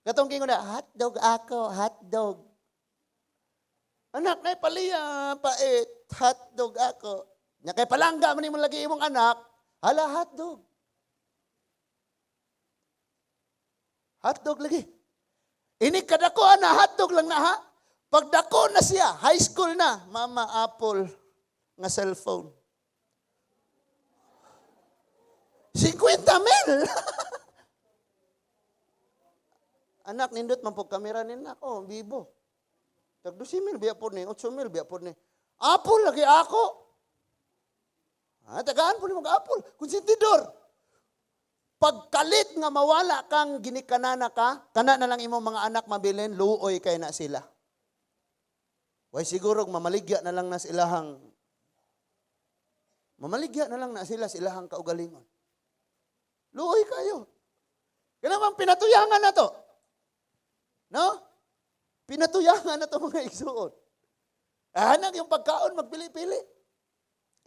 Katong kingon na, "Hotdog ako, hotdog." "Anak, na paliya, pait, hotdog ako." Nya kay palangga man nimo lagi imong anak, hala, hotdog. Hotdog lagi. Ini kadako ana hotdog lang na ha. Pagdako na siya, high school na, "Mama, Apple nga cellphone." 50 mil. Anak, nindot man pud kamera ni nako, Vivo. Tag 12,000 biya pod ni, 8,000 biya pod ni. Apple lagi ako. Ah, tagaan po ni mag Apple. Konsentidor. Pagkalit nga mawala kang ginikanana ka, kana na lang imong mga anak mabilin, luoy kay na sila. Way siguro mamaligya na lang na silahang mamaligya na lang na sila sa ilahang kaugalingon. Luoy kayo. Kaya naman pinatuyangan na to. No? Pinatuyangan na to, mga igsuon. Hanag yung pagkaon, magpili-pili.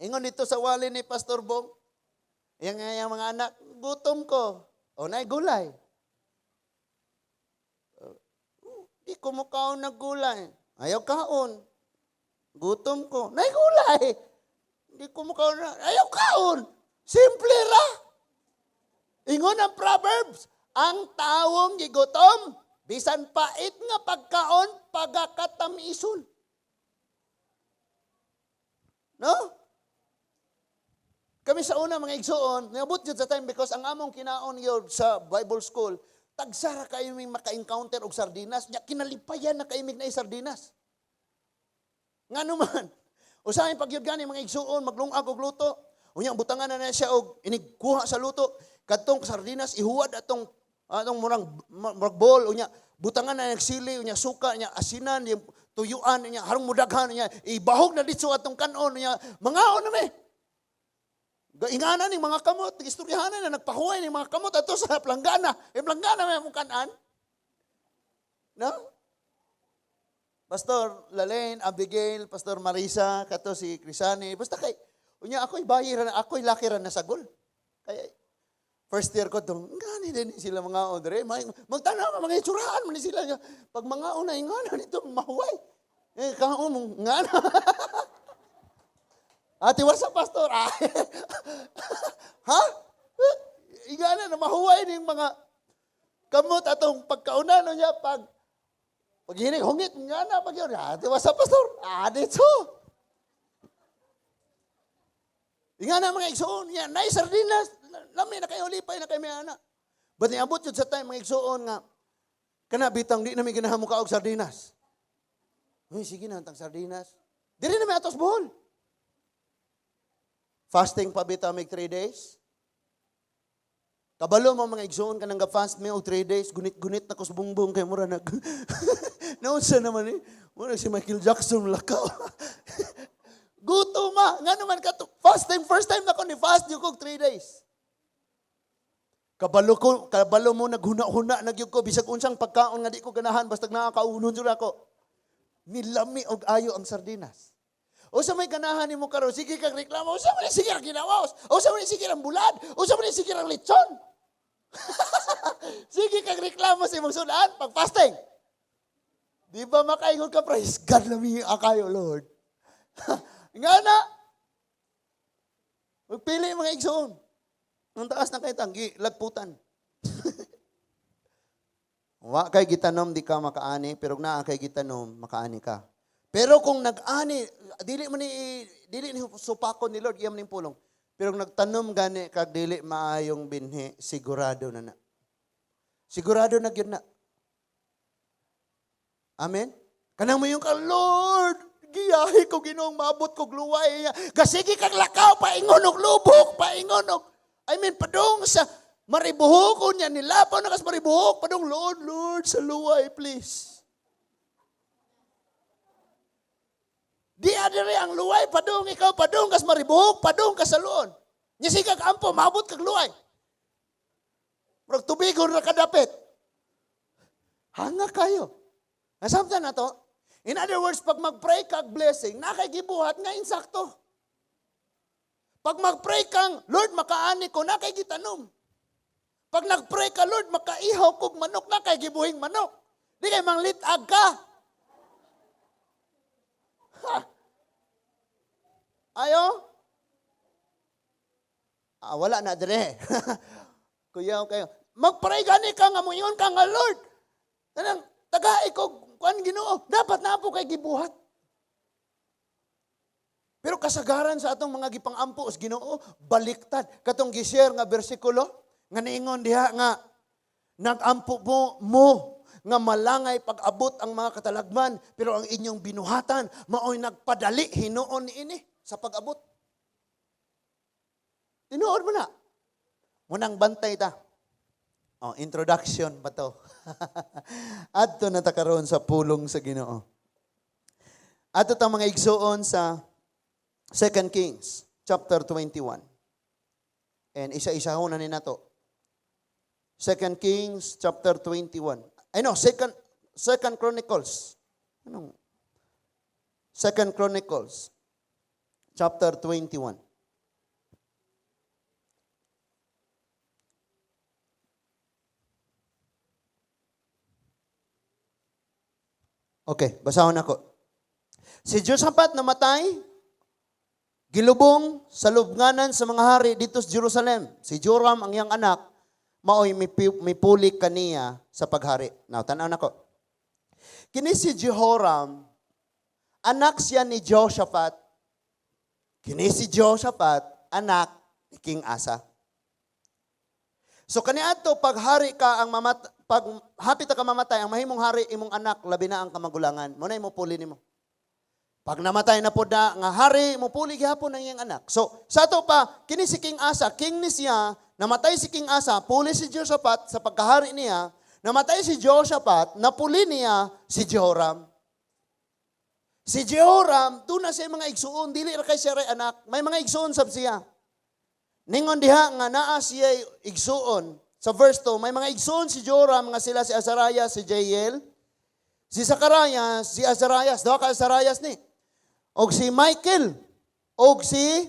Ingon dito sa wali ni Pastor Bong, yung mga anak, "Gutom ko." "O, naay gulay." "Di ko mukaon ng gulay." "Ayaw kaon." "Gutom ko." "Naay gulay." "Di ko mukaon na." "Ayaw kaon." Simple ra. Ingon ang Proverbs, ang tawong gigutom, bisan pait nga pagkaon, pagakatamison. No? Kami sa una, mga igsuon, niabot yun sa time because ang among kinaon yun sa Bible school, tagsara kayo may maka-encounter og sardinas, nya kinalipayan na kayo na sardinas. Nga naman, usahay pag yun gani mga igsuon, maglungag og luto, unya butangan na na siya og inigkuha sa luto, kadtong sardinas ihuwad atong atong murang bowl, unya butangan na nagsili, unya suka, unya asinan, yung tuyuan, unya harong mudaghan, unya ibahog na ditso atong kanon, unya mangaon na mi. Ingana ning mga kamot, istoryahanan na nagpahuway ning mga kamot ato sa planggana. Eh, planggana may among kanan. No? Pastor Lalaine, Abigail, Pastor Marisa, kato si Crisani, basta kay unya ako'y bayi ra, ako'y laki ra na sagol. Kaya first year ko tong ngani din sila mga odre, magtanaw mga itsuraan man ni sila. Pag mga una ingana nito mahuway. Eh kaon mo ngana. Ate, what's up, Pastor? Ah. Ha? Ingana na mahuway ning mga kamot atong pagkauna no niya pag hinig hungit nga na pag yun. Ate, what's up, Pastor? Ah, dito. Ingana mga igsuon niya, nay sardinas, lami na kayo lipay na kayo may anak. But niabot yun sa time, mga igsuon, nga kana bitang di na mi ganahan mo kaog sardinas. Uy, sige na, tang sardinas. Diri na may atos Bohol. Fasting pa bitaw mig 3 days. Kabalo mo, mga igsuon, ka nang fast mi og 3 days, gunit-gunit na ko sa bungbong kay mura nag naunsa naman eh. Mura si Michael Jackson lakaw. Gutom ma, nga naman ka to, fasting, first time na ko ni fast yung kog 3 days. Kabalo ko, kabalo mo naghuna-huna na gyud ko bisag unsang pagkaon nga di ko ganahan basta nakakaunon jud ako. Nilami og ayo ang sardinas. O sa may ganahan nimo karon, sige kag reklamo, usa man ni sige ang ginawas, usa man ni sige ang bulad, usa man ni sige ang litson. Sige kag reklamo sa imong sudan pag fasting. Di ba makaingon ka, "Praise God, lami kayo, Lord"? Nga na. Magpili, mga igsoon. Ang taas na kay tanggi, lagputan. Wa kay gitanom, di ka makaani, pero kung naa kay gitanom, makaani ka. Pero kung nag-ani, dili ni supakon ni Lord iyam ning pulong. Pero kung nagtanom gani kag dili maayong binhi, sigurado na na. Sigurado na gyud na. Amen? Kanang mo yung ka, "Lord, giyahi ko Ginoong maabot kog luway." Gasige kag lakaw, paingon og lubok, paingon og, I mean, padung sa Maribuhok niya, nilapaw na kas Maribuhok, padung, "Lord, Lord, sa luway, please." Di adiri ang luway, padung ikaw, padung kas Maribuhok, padung ka sa luon. Nya sige kag ampo, maabot kag luway. Murag tubigon ra kadapit. Hanga kayo. Nasabtan na to? In other words, pag mag-pray kag blessing, na kay gibuhat nga insakto. Pag mag-pray kang, "Lord, makaani ko," na kay gitanom. Pag nag-pray ka, "Lord, makaihaw kog manok," na kay gibuhing manok. Di kay manglitag ka. Ha? Ayo? Ah, wala na dire. Kuyaw kayo. Mag-pray gani ka nga muingon ka nga, "Lord, kanang tagai ko kuan Ginoo," dapat na po kay gibuhat. Pero kasagaran sa atong mga gipang-ampo sa Ginoo, baliktad. Katong gi-share nga bersikulo, nga niingon diha nga, nag-ampo mo, mo, nga malangay pag-abot ang mga katalagman, pero ang inyong binuhatan maoy nagpadali hinuon niini sa pag-abot. Tinuod mo na. Munang bantay ta. Oh, introduction pa to. Adto na ta karon sa pulong sa Ginoo. Adto ta, mga igsuon, sa 2 Kings chapter 21. And isa-isa na ni nato. 2 Kings chapter 21. Ay no, Second Chronicles. Anong 2 Chronicles chapter 21. Okay, basahon ako. Si Josaphat namatay, gilubong sa lubnganan sa mga hari dito sa Jerusalem. Si Joram ang iyang anak, maoy mipuli kaniya sa paghari. Now, tanaw nako. Kini si Jehoram, anak siya ni Jehoshaphat. Kini si Jehoshaphat, anak ni King Asa. So kaniadto paghari ka ang mamat pag hapit ka mamatay, ang mahimong hari imong anak, labi na ang kamagulangan. Mo na imo puli nimo. Pag namatay na pod na nga hari, mo puli gihapon ang iyang anak. So sa ato pa, kini si King Asa, king ni siya, namatay si King Asa, puli si Jehoshaphat sa pagkahari niya, namatay si Jehoshaphat, napuli niya si Jehoram. Si Jehoram, doon na siya mga igsuon, dili ra kay siya ray anak, may mga igsuon sab siya. Ningon diha nga naa siya igsuon. Sa verse 2, may mga igsuon si Joram nga sila si Azarias, si Jael, si Zacarias, si Azarias, duha ka Azarias ni. Og si Michael, og si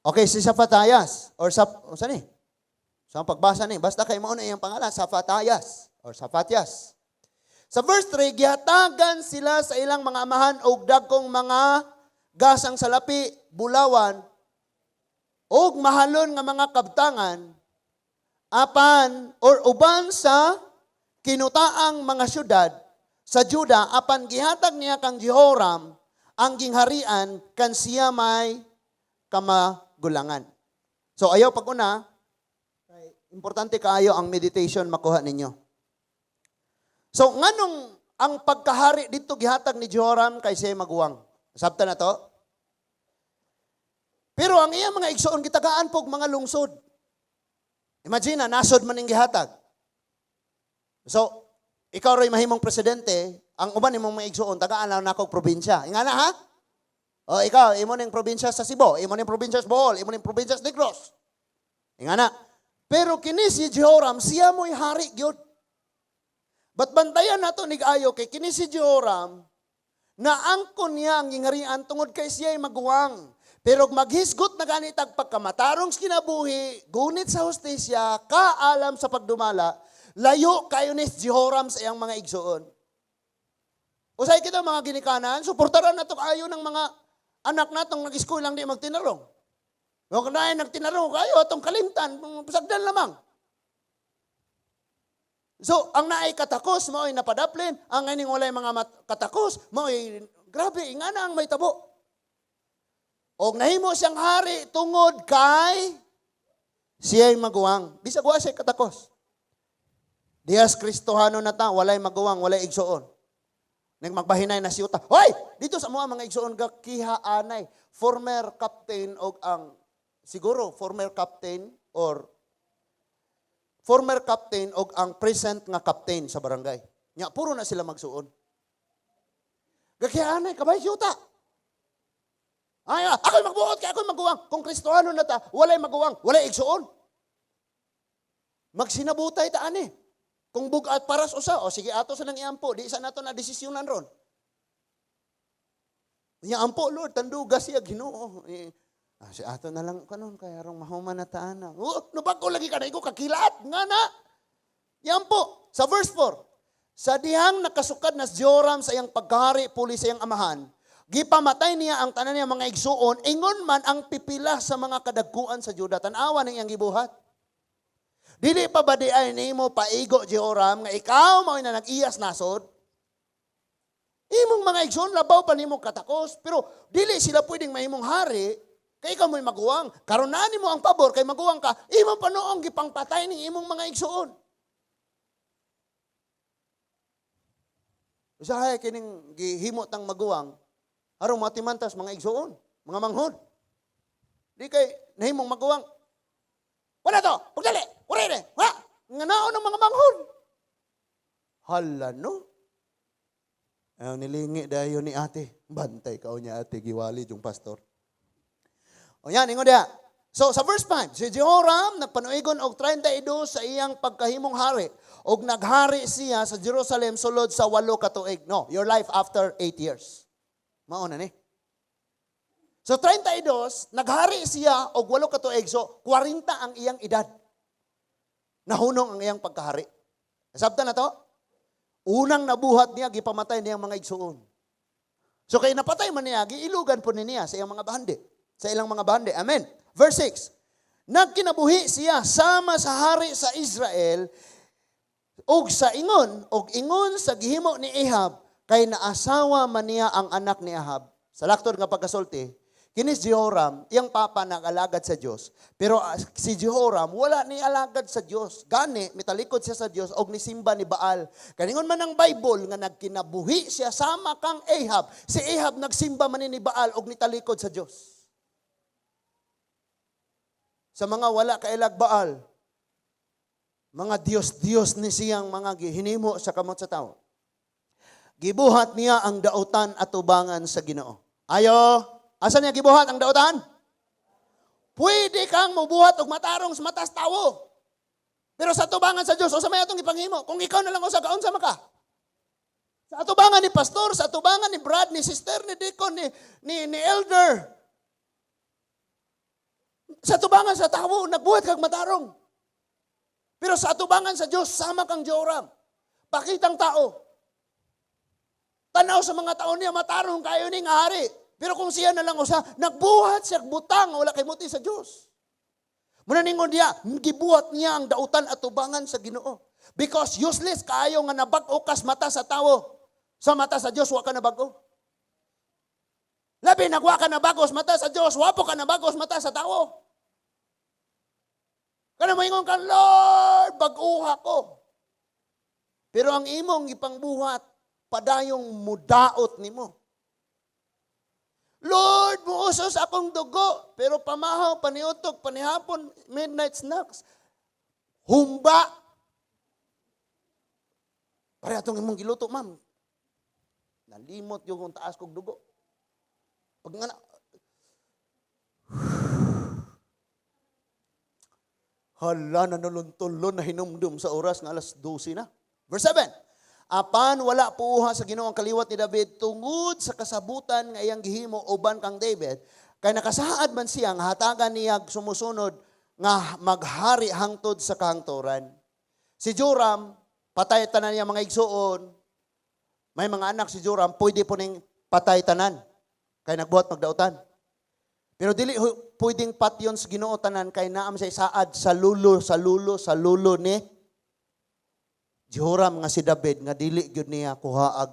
Okay, si Safatayas or sa unsa ni? Sa pagbasa ni, basta kay mao na iyang pangalan, Safatayas or Safatias. Sa verse 3, gihatagan sila sa ilang mga amahan og dagkong mga gasang salapi, bulawan, og mahalon nga mga kabtangan, apan or uban sa kinutaang mga syudad sa Juda, apan gihatag niya kang Jehoram ang gingharian kan siya may kamagulangan. So ayaw pag una, kay importante kaayo ang meditation makuha ninyo. So nganong ang pagkahari dito gihatag ni Jehoram kay siya maguwang? Sabta na to? Pero ang iya mga igsoon gitagaan pog mga lungsod. Imagine na, nasod man ning gihatag. So, ikaw ro'y mahimong presidente, ang uban nimong mga igsoon, tagaan lang nakog probinsya. Ingana ha? O ikaw, imo ning probinsya sa Cebu, imo ning probinsya sa Bohol, imo ning probinsya sa Negros. Ingana. Pero kini si Jehoram, siya mo'y hari gyud. But bantayan nato nig-ayo kay kini si Jehoram, naangkon niya ang gingharian tungod kay siya'y maguwang. Pero maghisgot na ganit ang pagkamatarong sa kinabuhi, gunit sa hustisya, kaalam sa pagdumala, layo kayo ni Jehoram sa iyang mga igsoon. Usay kita mga ginikanan, suportaran nato kayo ng mga anak natong nag-school lang di magtinarong. Kung na nagtinarong kayo, atong kalimtan, pasagdan lamang. So, ang naay katakos, mao'y napadaplin. Ang ining walay mga katakos, mao'y, grabe, ingana ang may tabo. Og nahimo siyang hari tungod kay siya'y maguwang. Bisag wa siya katakos. Diyas Kristohano na ta, walay maguwang, walay igsoon. Nang magbahinay na siyuta. Hoy! Dito sa mga igsoon gakiha anay. Former captain og ang, siguro former captain or former captain og ang present nga captain sa barangay. Nya puro na sila magsuon. Gakiha anay, kabay siyuta. Ay, ako'y magbuot kay ako'y maguwang. Kung Kristohano na ta, walay maguwang, walay igsuon. Magsinabutay ta ani. Kung bugat paras usa, o sige ato sa nang iampo, di isa nato na desisyonan ron. Nya ampo, Lord, tanduga siya Ginoo. Si ato na lang kanon kay arong mahuman na ta ana. Oh, no bag-o lagi ka na igo kakilat nga na. Iampo sa verse 4. Sa dihang nakasukad na si Joram sa iyang pagkahari puli sa iyang amahan, gipamatay niya ang tanan niya mga igsuon, ingon man ang pipila sa mga kadagkuan sa Juda. Tan-awa ning iyang gibuhat. Dili pa ba di ay nimo paigo, Jehoram, nga ikaw mao na nag-iyas nasod? Imong mga igsuon labaw pa nimo katakos, pero dili sila pwedeng mahimong hari kay ikaw mo'y maguwang. Karon naa nimo ang pabor kay maguwang ka, imong pa noong gipangpatay ning imong mga igsuon. Usahay kining gihimo tang maguwang aron matimantas mga igsuon, mga manghod. Di kay nahimong maguwang. Wala to, pagdali, wala ni, wala. Nga naon ang mga manghod. Hala no. Ayaw nilingi dayon ni ate. Bantay ka niya ate, giwali yung pastor. O yan, ingon diha. So sa verse 5, si Jehoram nagpanuigon og 32 sa iyang pagkahimong hari og naghari siya sa Jerusalem sulod sa 8 ka tuig. No, your life after 8 years. Mao na ni. So 32, naghari siya og 8 ka tuig. So 40 ang iyang edad. Nahunong ang iyang pagkahari. Sabta na to? Unang nabuhat niya, gipamatay niya ang mga igsuon. So kay napatay man niya, giilugan po ni niya sa iyang mga bahandi. Sa ilang mga bahandi. Amen. Verse 6. Nagkinabuhi siya sama sa hari sa Israel og ingon sa gihimo ni Ahab kay naasawa man niya ang anak ni Ahab. Sa laktod nga pagkasulti, kini si Jehoram, iyang papa nag-alagad sa Dios. Pero si Jehoram wala ni alagad sa Dios. Gani mitalikod siya sa Dios og nisimba ni Baal. Kaningon man ang Bible nga nagkinabuhi siya sama kang Ahab. Si Ahab nagsimba man ni Baal og nitalikod sa Dios. Sa mga wala kailag Baal, mga Diyos-Diyos ni siyang mga gihinimo sa kamot sa tao. Gibuhat niya ang dautan at tubangan sa Ginoo. Ayo, asa niya gibuhat ang dautan? Pwede kang mubuhat og matarong sa matas tawo. Pero sa tubangan sa Dios, unsa may atong ipanghimo? Kung ikaw na lang usa ka, unsa man ka? Sa atubangan ni pastor, sa atubangan ni Brad, ni sister, ni deacon, ni elder. Sa atubangan sa tawo, nagbuhat kag matarong. Pero sa atubangan sa Dios, sama kang Joram. Pakitang tao. Tanaw sa mga tao niya, matarong kayo ning hari. Pero kung siya na lang usa, nagbuhat siya butang, wala kay muti sa Dios. Muna ningon niya, gibuhat niya ang dautan at tubangan sa Ginoo. Because useless kaayo nga nabag-o kas mata sa tawo. Sa mata sa Dios wa ka nabag-o. Labi nagwa ka nabag-o sa mata sa Dios, wa po ka nabag-o sa mata sa tawo. Kana moingon ka, "Lord, bag-uha ko." Pero ang imong ipangbuhat, padayong mudaot nimo. "Lord, muusos akong dugo." Pero pamahaw, paniutog, panihapon, midnight snacks. Humba. Pare atong imong giluto, ma'am. Nalimot yung kung taas kog dugo. Pag nga na, hala, nanuluntulon na hinumdum sa oras nga alas 12 na. Verse 7. Apan wala puuha sa Ginoo ang kaliwat ni David tungod sa kasabutan nga iyang gihimo uban kang David, kay nakasaad man siya nga hatagan niya sumusunod nga maghari hangtod sa kahangturan. Si Joram, patay tanan niya mga igsuon. May mga anak si Joram, pwede po ning patay tanan. Kay nagbuhat magdautan. Pero dili pwedeng patyon sa Ginoo tanan kay naam sa isaad sa lulo, sa lulo, sa lulo ni Jehoram nga si David nga dili gyud niya kuhaag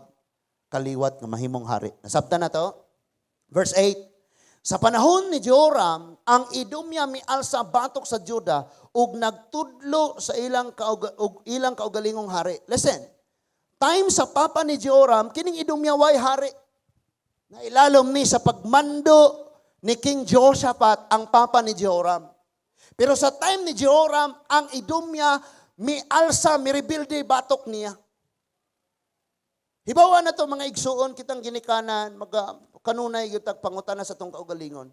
kaliwat nga mahimong hari. Nasabtan na to? Verse 8. Sa panahon ni Jehoram, ang Edomya mialsa batok sa Juda ug nagtudlo sa og ilang kaugalingong hari. Listen. Time sa papa ni Jehoram, kining Edomya way hari. Nailalom ni sa pagmando ni King Jehoshaphat ang papa ni Jehoram. Pero sa time ni Jehoram, ang Edomya mialsa, mirebilde batok niya. Hibawa na to mga igsuon kitang ginikanan, maga, kanunay gyud tag pangutana sa tong kaugalingon.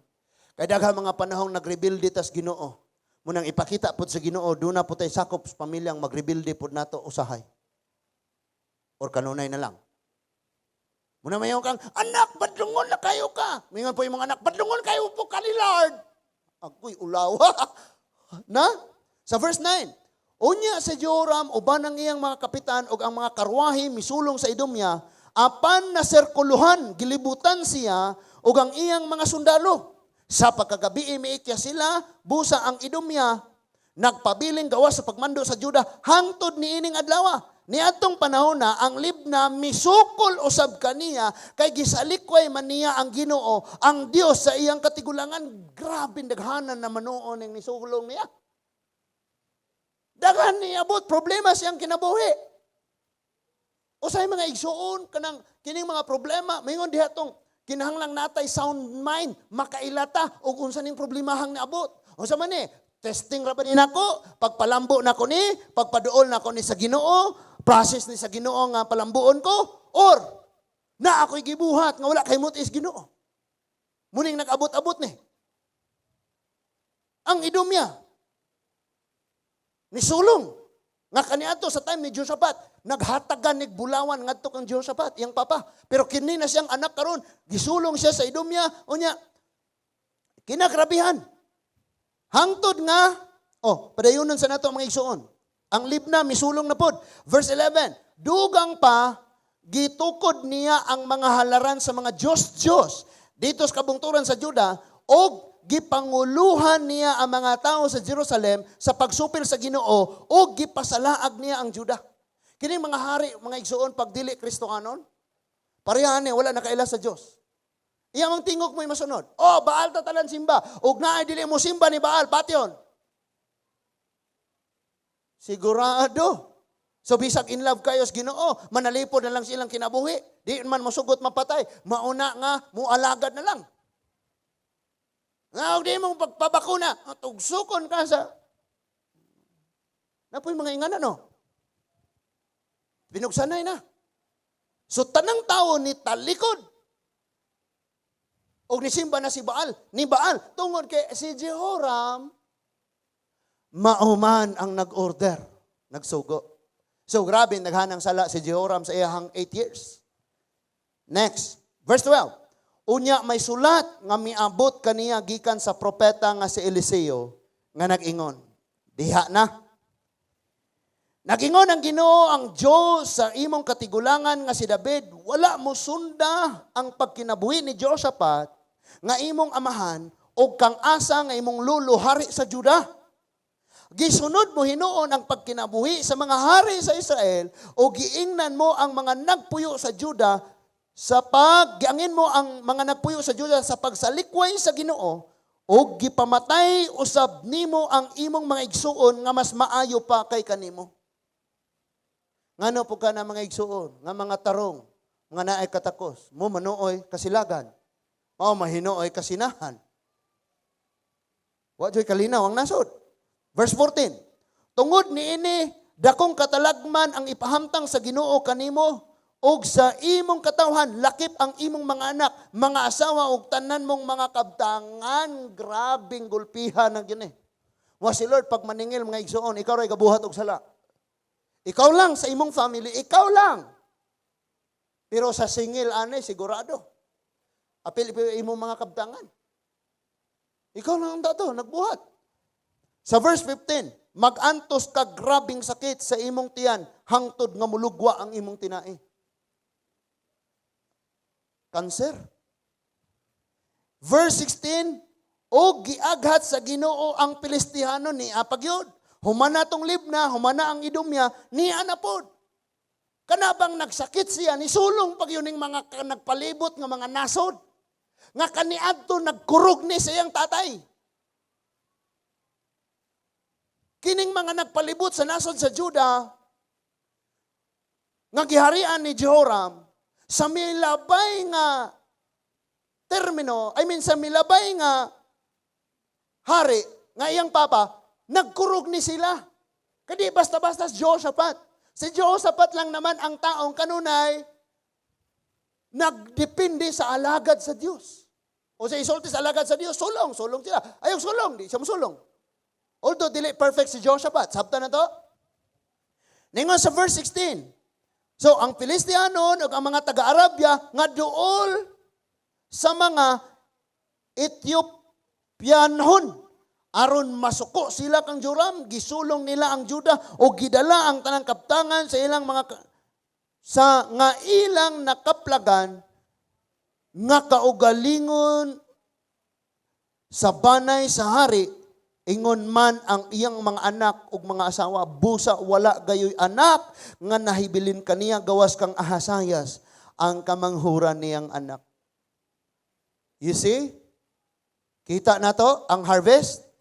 Kay daghang mga panahong nagrebilde tas Ginoo. Munang ipakita pud sa Ginoo, duna pud tay sakop sa pamilyang magrebilde pud nato usahay. Or kanunay na lang. Muna mayon kang, "Anak, badlungon na kayo ka." Mingon po yung mga anak, "Badlungon kayo po ka ni Lord." Agoy, ulawa. Na? Sa verse 9, unya si Joram, uban ang iyang mga kapitan ug ang mga karwahe misulong sa Edomya, apan naserkuluhan, gilibutan siya ug ang iyang mga sundalo. Sa pagkagabi miikya sila, busa ang Edomya nagpabiling gawas sa pagmando sa Juda hangtod niining adlaw. Niadtong panahon na ang Libna misukol usab kaniya kay gisalikway man niya ang Ginoo, ang Dios sa iyang katigulangan. Grabe daghanan na manuon ning nisulong niya. Daghan niabot problema siyang kinabuhi. Usay, mga igsuon, kanang kining mga problema, maingon diha tong kinahanglang natay sound mind, makailata og unsa ning problemahang niabot. Unsa man ni? Testing ra ba ni nako? Pagpalambo nako ni, pagpaduol nako ni sa Ginoo, process ni sa Ginoo nga palambuon ko, or na ako'y gibuhat nga wala kay mutis Ginoo. Muning nag-abot-abot ni. Ang Idumya nisulong nga kaniadto sa time ni Jehoshaphat, naghatagan nig bulawan ngadto kang Jehoshaphat, iyang papa. Pero kini na siyang anak karon, gisulong siya sa Idumya, unya kinagrabihan. Hangtod nga, oh, padayonon sa nato, mga igsuon. Ang Libna misulong na pod. Verse 11, dugang pa gitukod niya ang mga halaran sa mga Diyos-Diyos dito sa kabungturan sa Juda og gipanguluhan niya ang mga tao sa Jerusalem sa pagsupil sa Ginoo ug gipasalaag niya ang Juda. Kini mga hari, mga igsuon, pag dili Kristohanon, parehan ni wala nakaila sa Dios. Iya mang tingog mo'y masunod. Oh, Baal ta tanan simba. Ug naay dili mo simba ni Baal, patyon. Sigurado. So bisag in love kayo sa Ginoo, manalipod na lang silang kinabuhi. Di man mosugot mapatay, mauna nga mualagad na lang. Nga og di mo pagpabakuna, tugsukon ka sa. Napoy mga ingana, no? Binugsanay na. So tanang tao ni talikod og nisimba na si Baal, ni Baal tungod kay si Jehoram mauman ang nag-order, nagsugo. So grabe naghanang sala si Jehoram sa iyahang 8 years. Next, verse 12. Unya may sulat nga miabot kaniya gikan sa propeta nga si Eliseo nga nag-ingon. Diha na. Nag-ingon ang Ginoo ang Dios sa imong katigulangan nga si David, wala mo sunda ang pagkinabuhi ni Jehoshaphat nga imong amahan og kang Asa nga imong lolo, hari sa Juda. Gisunod mo hinuon ang pagkinabuhi sa mga hari sa Israel o giingnan mo ang mga nagpuyo sa Juda sa pag giangin mo ang mga nagpuyo sa Juda sa pagsalikway sa Ginoo o gipamatay usab nimo ang imong mga igsuon nga mas maayo pa kay kanimo. Ngano po ka na, mga igsuon, nga mga tarong, nga naay katakos, mo manuoy kasilagan, mao mahinuoy kasinahan? Wa joy kalinaw ang nasod. Verse 14. Tungod niini, dakong katalagman ang ipahamtang sa Ginoo kanimo ug sa imong katawhan, lakip ang imong mga anak, mga asawa ug tanan mong mga kabtangan. Grabing gulpihan ang gini. Wa si Lord pag maningil, mga igsuon, ikaw ray gabuhat og sala. Ikaw lang sa imong family, ikaw lang. Pero sa singil ane, sigurado. Apil imong mga kabtangan. Ikaw lang ang dato, nagbuhat. Sa verse 15, mag-antos ka grabing sakit sa imong tiyan, hangtod nga mulugwa ang imong tinai. Cancer. Verse 16, o giaghat sa Ginoo ang Pilistihano ni apagyod. Humana tong Libna, humana ang Idumya, niya na pod. Kanabang nagsakit siya, nisulong pag yun yung mga nagpalibot nga mga nasod. Nga kaniadto nagkurog ni sa iyang tatay. Kining mga nagpalibot sa nasod sa Juda, nga giharian ni Jehoram, sa milabay nga termino, I mean, sa milabay nga hari, nga iyang papa, nagkurog ni sila. Kadi basta-basta si Jehoshaphat. Si Jehoshaphat lang naman ang taong kanunay nagdepende sa alagad sa Dios. O sa isulti sa alagad sa Dios, sulong, sulong sila. Ayaw sulong, di siya sulong. Although dili perfect si Jehoshaphat, sabta na to. Ningon sa verse 16, so ang Filistianon ug ang mga taga-Arabia nga duol sa mga Ethiopianhon aron masuko sila kang Joram, gisulong nila ang Juda o gidala ang tanang kaptangan sa ilang mga sa nga ilang nakaplagan nga kaugalingon sa banay sa hari, ingon man ang iyang mga anak ug mga asawa. Busa wala gayoy anak nga nahibilin kaniya gawas kang Ahasayas, ang kamanghuran niyang anak. You see, kita nato ang harvest,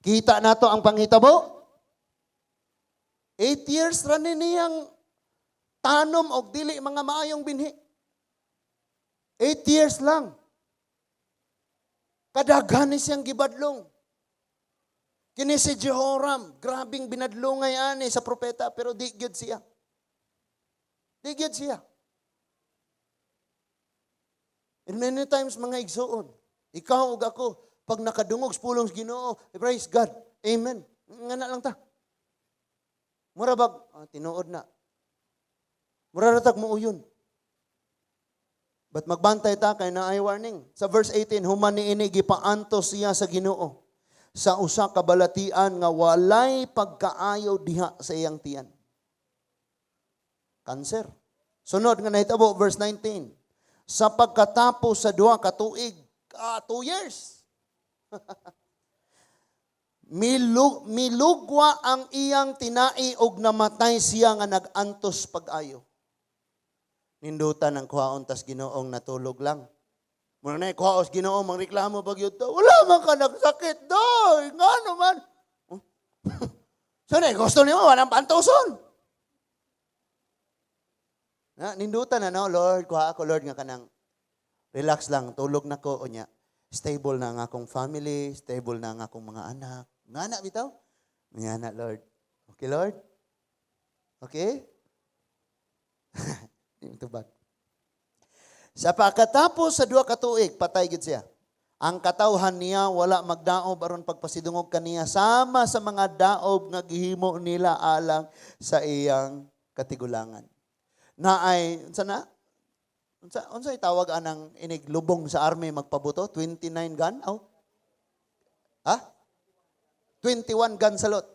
kita nato ang panghitabo. 8 years ra ni niyang Tanom og dili mga maayong binhi. 8 years lang. Kadaghan ni siyang gibadlong. Kini si Jehoram, grabing binadlongay ani sa propeta, pero di gyud siya. Di gyud siya. And many times, mga igsuon, ikaw ug ako, pag nakadungog sa pulong sa Ginoo, praise God, amen. Nga na lang ta. Mura bag, ah, tinuod na. Mura ra tag muuyon. But magbantay ta kay naay warning. Sa verse 18, human niini gipaantos siya sa Ginoo sa usa ka balatian nga walay pagkaayo diha sa iyang tiyan. Cancer. Sunod nga nahitabo, verse 19. Sa pagkatapos sa 2 ka tuig, 2 years, milugwa ang iyang tinai og namatay siya nga nag-antos pag-ayo. Nindutan ang kuhaon tas Ginoong natulog lang. Muna na kuhaos Ginoo, mangreklamo pag yun. Wala man ka nagsakit doy. Nga naman. Huh? So na, gusto niyo, walang pantuson. Na, nindutan na, no? Lord, kuha ako, Lord, nga kanang relax lang, tulog na ko, o nya. Stable na ang akong family, stable na ang akong mga anak. Nga na, bitaw? Nga na, Lord. Okay, Lord? Okay? Di mo tubag. Sa pagkatapos sa 2 ka tuig, patay gid siya. Ang katawhan niya wala magdaob aron pagpasidungog kaniya sama sa mga daob nga gihimo nila alang sa iyang katigulangan. Naay unsa na? Unsa tawag anang iniglubong sa army magpabuto? 29 gun? Oh. Ha? 21 gun salute.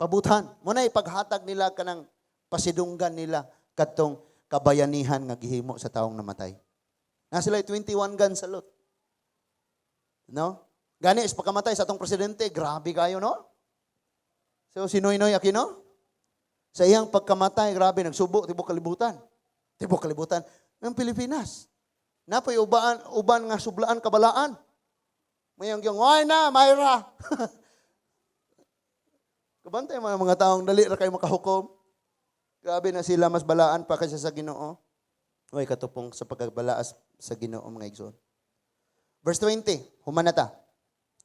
Pabutan. Muna ipaghatag nila kanang pasidunggan nila kadtong kabayanihan nga gihimo sa taong namatay. Na sila 21 gun salute. No? Gani is pagkamatay sa atong presidente, grabe kayo, no? So si Noynoy Aquino, sa iyang pagkamatay, grabe, nagsubo, tibok kalibutan. Tibok kalibutan ng Pilipinas. Napoy uban, uban nga sublaan kabalaan. Mayang yung, "Why na, Myra?" Kabantay mga taong dali ra kayo makahukom. Grabe na sila, mas balaan pa kaysa sa Ginoo. Way katupong sa pagkabalaas sa Ginoo, mga igsoon. Verse 20, humanata.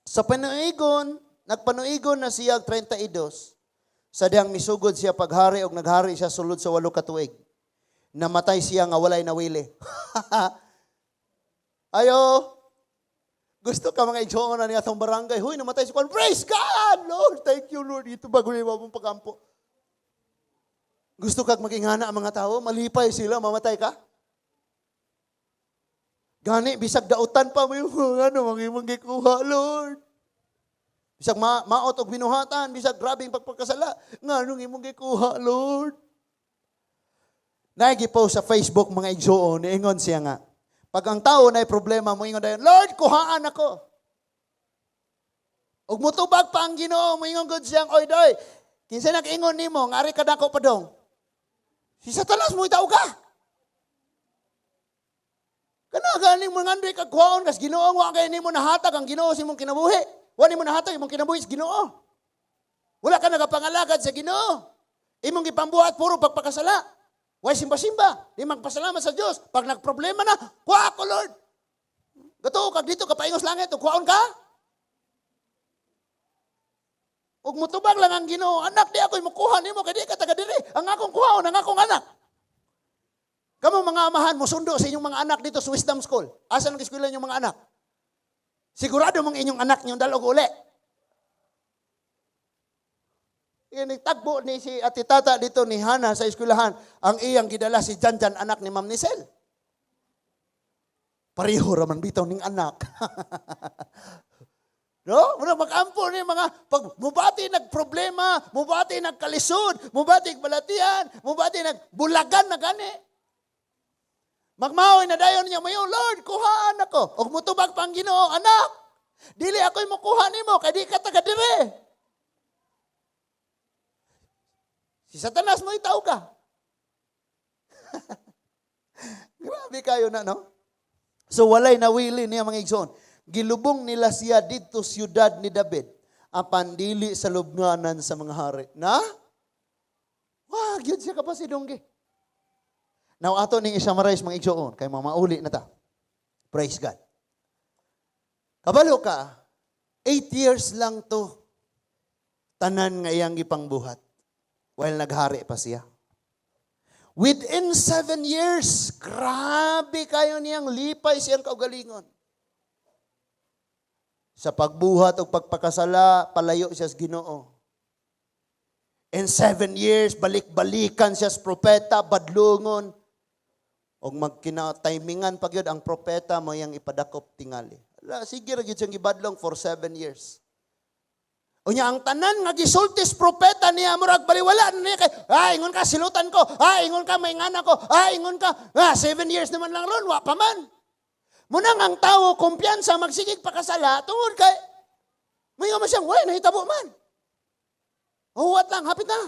Sa panuigon, nagpanuigon na siya og 32. Sa dihang misugod siya paghari og naghari siya sulod sa 8 ka tuig. Namatay siya nga walay nawili. Ayo, gusto ka, mga igsoon, na niya atong barangay. "Huy, namatay si Juan. Praise God! Lord, thank you, Lord. Ito bago niya mong pagkampo." Gusto kag maging hana ang mga tao, malipay sila, mamatay ka? Gani, bisag dautan pa mo yung ano, mga imong gikuha, Lord. Bisag maot og binuhatan, bisag grabing pagpagkasala, nganong imong gikuha, Lord? Nagipost sa Facebook, mga igsoon, niingon siya nga, pag ang tao na problema mo, ingon dayon, "Lord, kuhaan ako." Ug mutubag pa ang Ginoo, moingon gud siyang, "Oy doy, kinsa nag-ingon nimo, ngari ka dako pa dong? Si Satanas mo itaw ka. Kana galing mo ngandoy kag kuhaon kas Ginoo, wa kay nimo nahatag ang Ginoo sa imong kinabuhi. Wa nimo nahatag imong kinabuhi sa Ginoo. Wala ka nagapangalagad sa Ginoo. Imong gipambuhat puro pagpakasala. Way simba-simba, di magpasalamat sa Dios. Pag nagproblema na, kuha ako, Lord. Gato kag dito ka paingos langit, ug kuhaon ka. Ug mutubag lang ang Ginoo, 'Anak, di ako mukuha nimo kay di ka taga diri. Ang akong kuhaon ang akong anak.'" Kamo mga amahan, musundo sa inyong mga anak dito sa Wisdom School. Asa nang eskwela inyong mga anak? Sigurado mong inyong anak inyong dalog uli. Tagbo ni si Ate Tata dito ni Hana sa eskwelahan, ang iyang gidala si Janjan, anak ni Ma'am Nisel. Pareho raman bitaw ning anak. No? Muna magampo ni mga pag mubati nagproblema, mubati nagkalisod, mubati balatian, mubati nagbulagan na gani. Magmaoy na dayon niya mayo, "Lord, kuhaan ako." Og mutubag pa ang Ginoo, "Anak, dili ako'y mukuha nimo kay di ka taga dire. Si Satanas mo itaw ka." Grabe kayo na, no? So walay nawili niya, mga igsoon. Gilubong nila siya didto siyudad ni David. Apan dili sa lubnganan sa mga hari. Na? Wah, gyud siya kapasidunggi. Now, ato ning i-summarize, mga igsoon, kay mamauli na ta. Praise God. Kabalo ka, 8 years lang to tanan nga iyang gipangbuhat while naghari pa siya. Within 7 years, grabe kayo niyang lipay siyang kaugalingon. Sa pagbuhat o pagpakasala, palayo siya sa Ginoo. In 7 years, balik-balikan siya sa propeta, badlungon. Og magkina-timingan pag yun, ang propeta mo yang ipadakop tingali. Ala, sige ra gyud siyang gibadlong for 7 years. Unya ang tanan nga gisulti sa propeta niya, murag baliwala na niya kay ah, ingon ka silutan ko, ah, ingon ka may ngana ko, ah, ingon ka, ah, 7 years naman lang ron, wa pa man. Munang ang tao kumpiyansa magsigig pakasala tungod kay may man siyang way nahitabo man. Huwat lang, hapit na.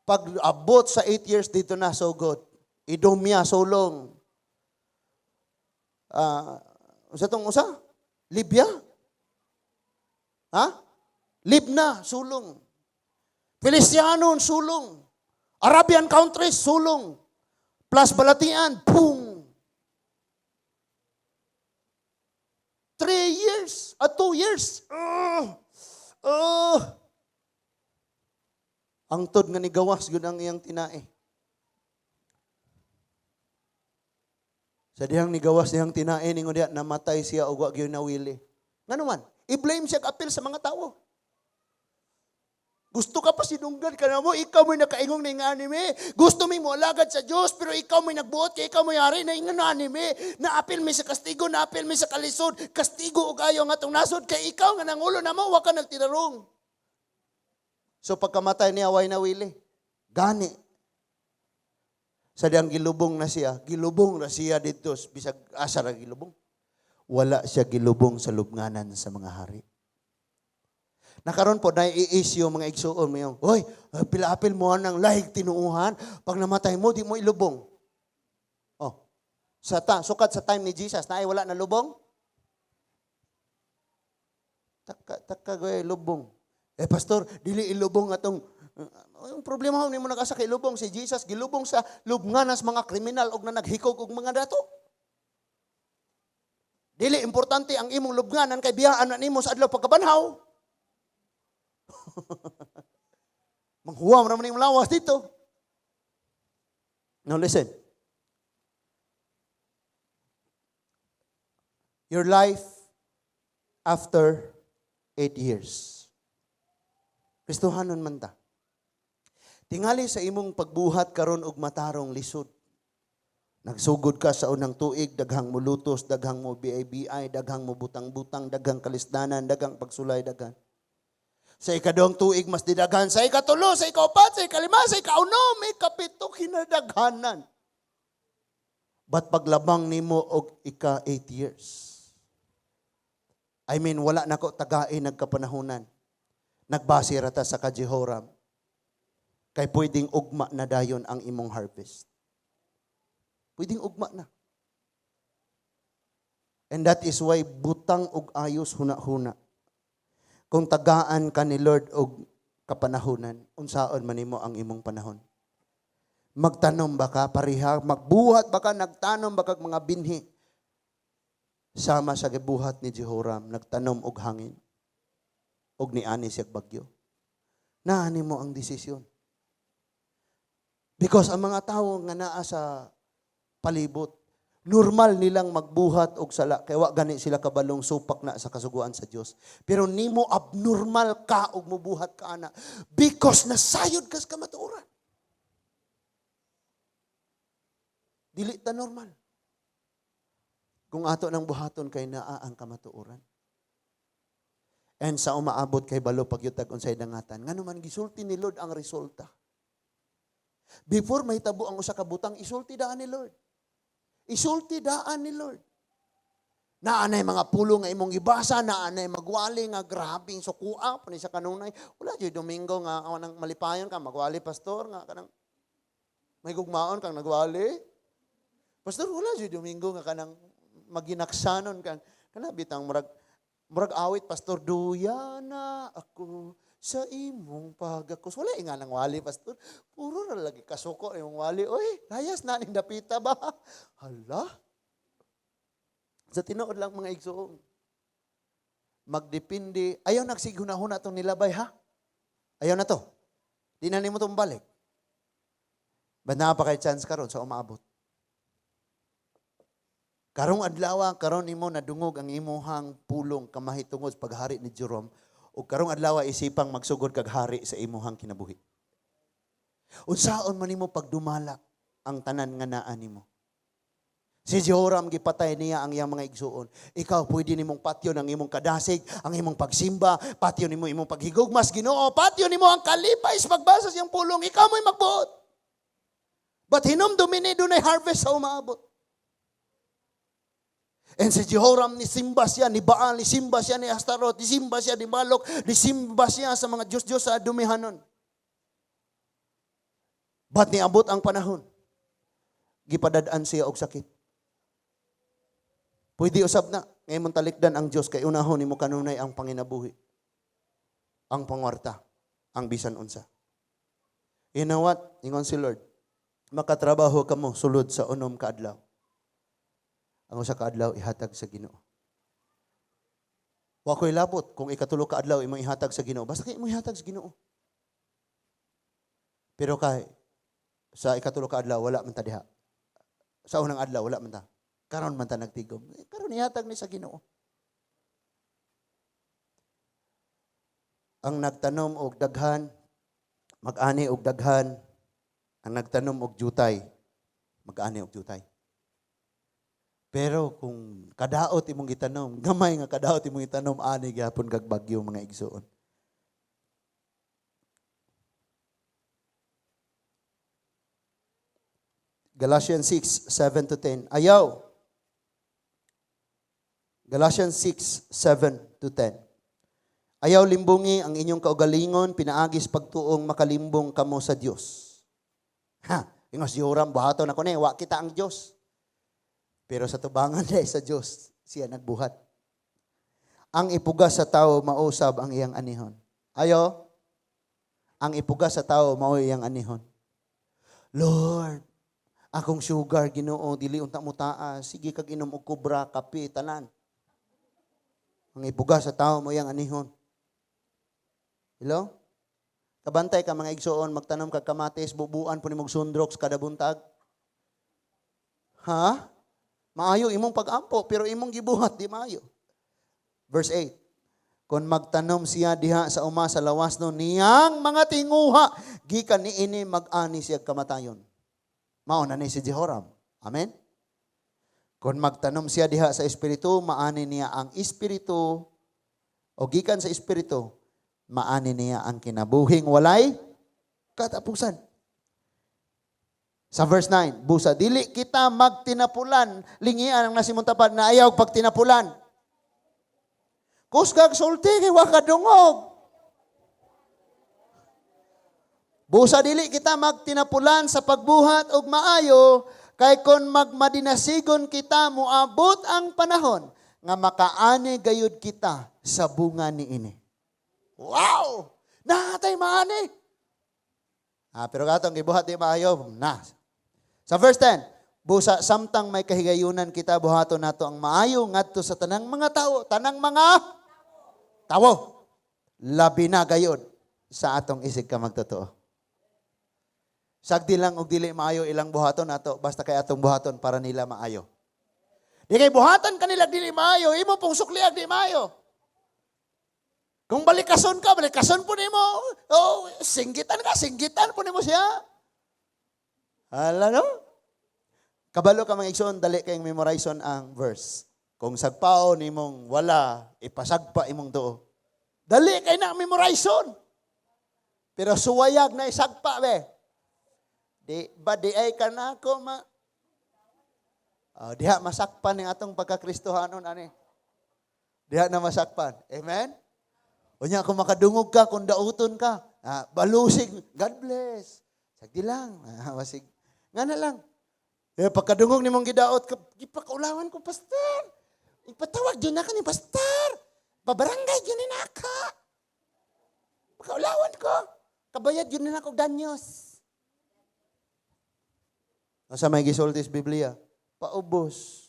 Pag abot sa 8 years dito na, so good. Idumya, sulong. Ah, usa tong usa? Libya? Ha? Libna, sulong. Filistianon, sulong. Arabian countries, sulong. Plus balatian, boom. 3 years, 2 years. Ang tod nga nigawas gyud ang iyang tinae. Sa dihang nigawas niyang tinae, ningon diha, namatay siya og wa gyud nawili. Ngano man? I-blame siya, apil sa mga tao. Gusto ka pa sinunggan ka na mo, ikaw mo'y nakaingong na anime. Gusto mo alagad sa Diyos, pero ikaw mo'y nagbuot, kay ikaw mo'y hari na ingon na anime. Naapil mi sa kastigo, naapil mi sa kalisod, kastigo og ayo nga atong nasod, kay ikaw nga nangulo na mo, wa ka nagtinarong. So pagkamatay niya, way nawili. Gani. Sa diyang gilubong na siya dito, bisag asa ra gilubong. Wala siya gilubong sa lubnganan sa mga hari. Nakaron po na i-issue mga igsuon mo yung, "Hoy, pila-apil mo ng lahig tinuuhan, pag namatay mo, di mo ilubong." Oh. Sukat sa time ni Jesus, na ay wala na lubong? Taka, taka, goy, lubong. "Eh, pastor, dili ilubong atong ang problema mo nimo nag-asa kay lubong si Jesus, gilubong sa lubnganas mga kriminal og na naghikog og mga dato." Dili importante ang imong lubnganan kay biyaan na nimo sa adlaw pagkabanhaw. Manghuwam ra man imong lawas dito. Now listen. Your life after 8 years. Kristohanon man ta. Tingali sa imong pagbuhat karon og matarong, lisod. Nagsugod ka sa unang tuig, daghang mulutos, daghang mo BIBI, daghang mo butang-butang, daghang kalisdanan, daghang pagsulay, daghan. Sa ikaduhang tuig, mas didaghan. Sa ikatulo, sa ikaupat, sa ikalima, sa ikaunom, ikapito, kinadaghanan. But paglabang nimo og ika 8 years. I mean, wala na ko tagain nagkapanahunan. Nagbase ra ta sa ka-Jehoram. Kay pwedeng ugma na dayon ang imong harvest. Pwedeng ugma na. And that is why butang og ayos huna-huna. Kung tagaan ka ni Lord og kapanahunan, unsaon man nimo ang imong panahon? Magtanom ba ka pareha? Magbuhat ba ka? Nagtanom ba kag mga binhi? Sama sa gibuhat ni Jehoram, nagtanom og hangin. Og niani siya bagyo. Naani mo ang desisyon. Because ang mga tao nga naa sa palibot, normal nilang magbuhat og sala kay wa gani sila kabalong supak na sa kasuguan sa Dios. Pero nimo abnormal ka og mubuhat ka ana because nasayod ka sa kamatuoran. Dili ta normal. Kung ato nang buhaton kay naa ang kamatuoran. And sa umaabot kay balo pagyutag unsay dangatan. Ngano man gisulti ni Lord ang resulta. Before mahitabo ang usa ka butang, isulti daan ni Lord. Isulti daan ni Lord. Naanay mga pulo nga imong gibasa, naanay magwali nga grabing sukua pa ni sa kanunay. Wala jud Domingo nga nang malipayon ka magwali, pastor, nga kanang may gugmaon kang nagwali. Pastor, wala jud Domingo nga kanang maginaksanon kang kana bitang murag Murag awit, "Pastor, duya na ako sa imong pagakos." Wala nga nang wali, Pastor. Puro na lagi kasuko imong wali. Oy, layas na ning dapita ba? Hala. Sa tinuod lang, mga igsoon. Magdepende. Ayaw nagsighuna-huna itong nilabay, ha? Ayaw na to. Di na nimo itong balik. Ba naa pa kay chance karon sa umaabot? Karong adlaw, karon nimo nadungog ang imuhang pulong kamahitungod sa paghari ni Jehoram ug karong adlaw isipang magsugod kag hari sa imuhang kinabuhi. Unsaon man nimo pagdumala ang tanan nga naa nimo? Si Jehoram, gipatay niya ang iyang mga igsuon. Ikaw, pwede nimong patyon ang imong kadasig, ang imong pagsimba, patyon nimo imong paghigugmas Ginoo, patyon nimo ang kalipay sa pagbasa sa iyang pulong. Ikaw mo'y magbuot. But hinumdumi ni dunay harvest sa umaabot. And si Jehoram, nisimba siya ni Baal, nisimba siya ni Astaroth, nisimba siya ni Malok, nisimba siya sa mga Diyos-Diyos sa Dumihanon. But niabot ang panahon, gipadad-an siya og sakit. Pwede usab na, ngayon mong talikdan ang Diyos, kay unahon nimo kanunay ang panginabuhi, ang pangwarta, ang bisan unsa. You know what? Ingon si Lord, "Makatrabaho kamo sulod sa 6 ka adlaw. Ang usa ka adlaw ihatag sa Ginoo." Wa ko'y labot kung ikatulo ka adlaw imong ihatag sa Ginoo. Basta kay imong ihatag sa Ginoo. Pero kay sa ikatulo ka adlaw wala man ta diha. Sa unang adlaw wala man ta. Karon man ta nagtigom. Eh, karon ihatag ni sa Ginoo. Ang nagtanom og daghan, mag-ani og daghan. Ang nagtanom og jutay, mag-ani og jutay. Pero kung kadaot imong gitanom, gamay nga kadaot imong gitanom, ani gyapon kag bagyo, mga igsoon. Galatians 6, 7 to 10. Ayaw. Galatians 6, 7 to 10. Ayaw limbungi ang inyong kaugalingon, pinaagis pagtuong makalimbong kamo sa Dios. Ha, ingos Joram, buhaton ako ni, wa kita ang Dios. Pero sa tubangan dahil sa Dios, siya nagbuhat. Ang ipugas sa tao, mausab ang iyang anihon. Ayo, ang ipugas sa tao, mao iyang anihon. Lord, akong sugar, Ginoo, dili unta mo taas. Sige kag inom og kubra, kape, tanan. Ang ipugas sa tao, mao iyang anihon. Hello? Kabantay ka, mga igsoon, magtanom kag kamatis, bubuan po nimog sundrox kada buntag. Ha? Maayo imong pag-ampo, pero imong gibuhat, di maayo. Verse 8. Kung magtanom siya diha sa uma sa lawas no niyang mga tinguha, gikan niini mag-ani siya kamatayon. Mao na ni si Jehoram. Amen? Kung magtanom siya diha sa Espiritu, maani niya ang Espiritu, o gikan sa Espiritu, maani niya ang kinabuhing walay katapusan. Sa verse 9, busa dili kita magtinapulan, lingian ang nasimuntapad na ayaw pagtinapulan. Kusgag sulti kay wa kadungog. Busa dili kita magtinapulan sa pagbuhat og maayo, kay kon magmadinasigon kita moabot ang panahon nga makaani gayud kita sa bunga niini. Wow! Natay maani. Pero katong gibuhat di maayo, na. Sa verse 10, busa samtang may kahigayunan kita buhaton nato ang maayo ngadto sa tanang mga tao, tanang mga tawo. Labi na gayud sa atong isig ka magtotoo. Sagdi lang og dili maayo ilang buhaton nato, basta kay atong buhaton para nila maayo. Di kay buhatan kanila dili maayo, imo pong sukliag di maayo. Kung balikason ka, balikason po nimo. Oh, singgitan ka, singgitan po nimo siya. Hala no? Kabalo ka, mga igsoon, dali kayong memorizon ang verse. Kung sagpao nimong wala, ipasagpa imong tuo. Dali kay na memorizon. Pero suwayag na isagpa be. Di ba di ay ka na ako ma? Oh, diha masakpan ni atong pagkakristohanon ani. Diha na masakpan. Amen? Unya kung makadungog ka, kung dauton ka, balusig, God bless. Sagdi lang, masig. Nga na lang. Eh, pagkadungog nimong gidaot, gipakaulawan ko, Pastor. Ipatawag din na ka ni Pastor. Pabarangay gyud ni naka. Pakaulawan ko. Kabayad gyud ni nako danyos. Asa may gisulti sa Biblia? Paubos.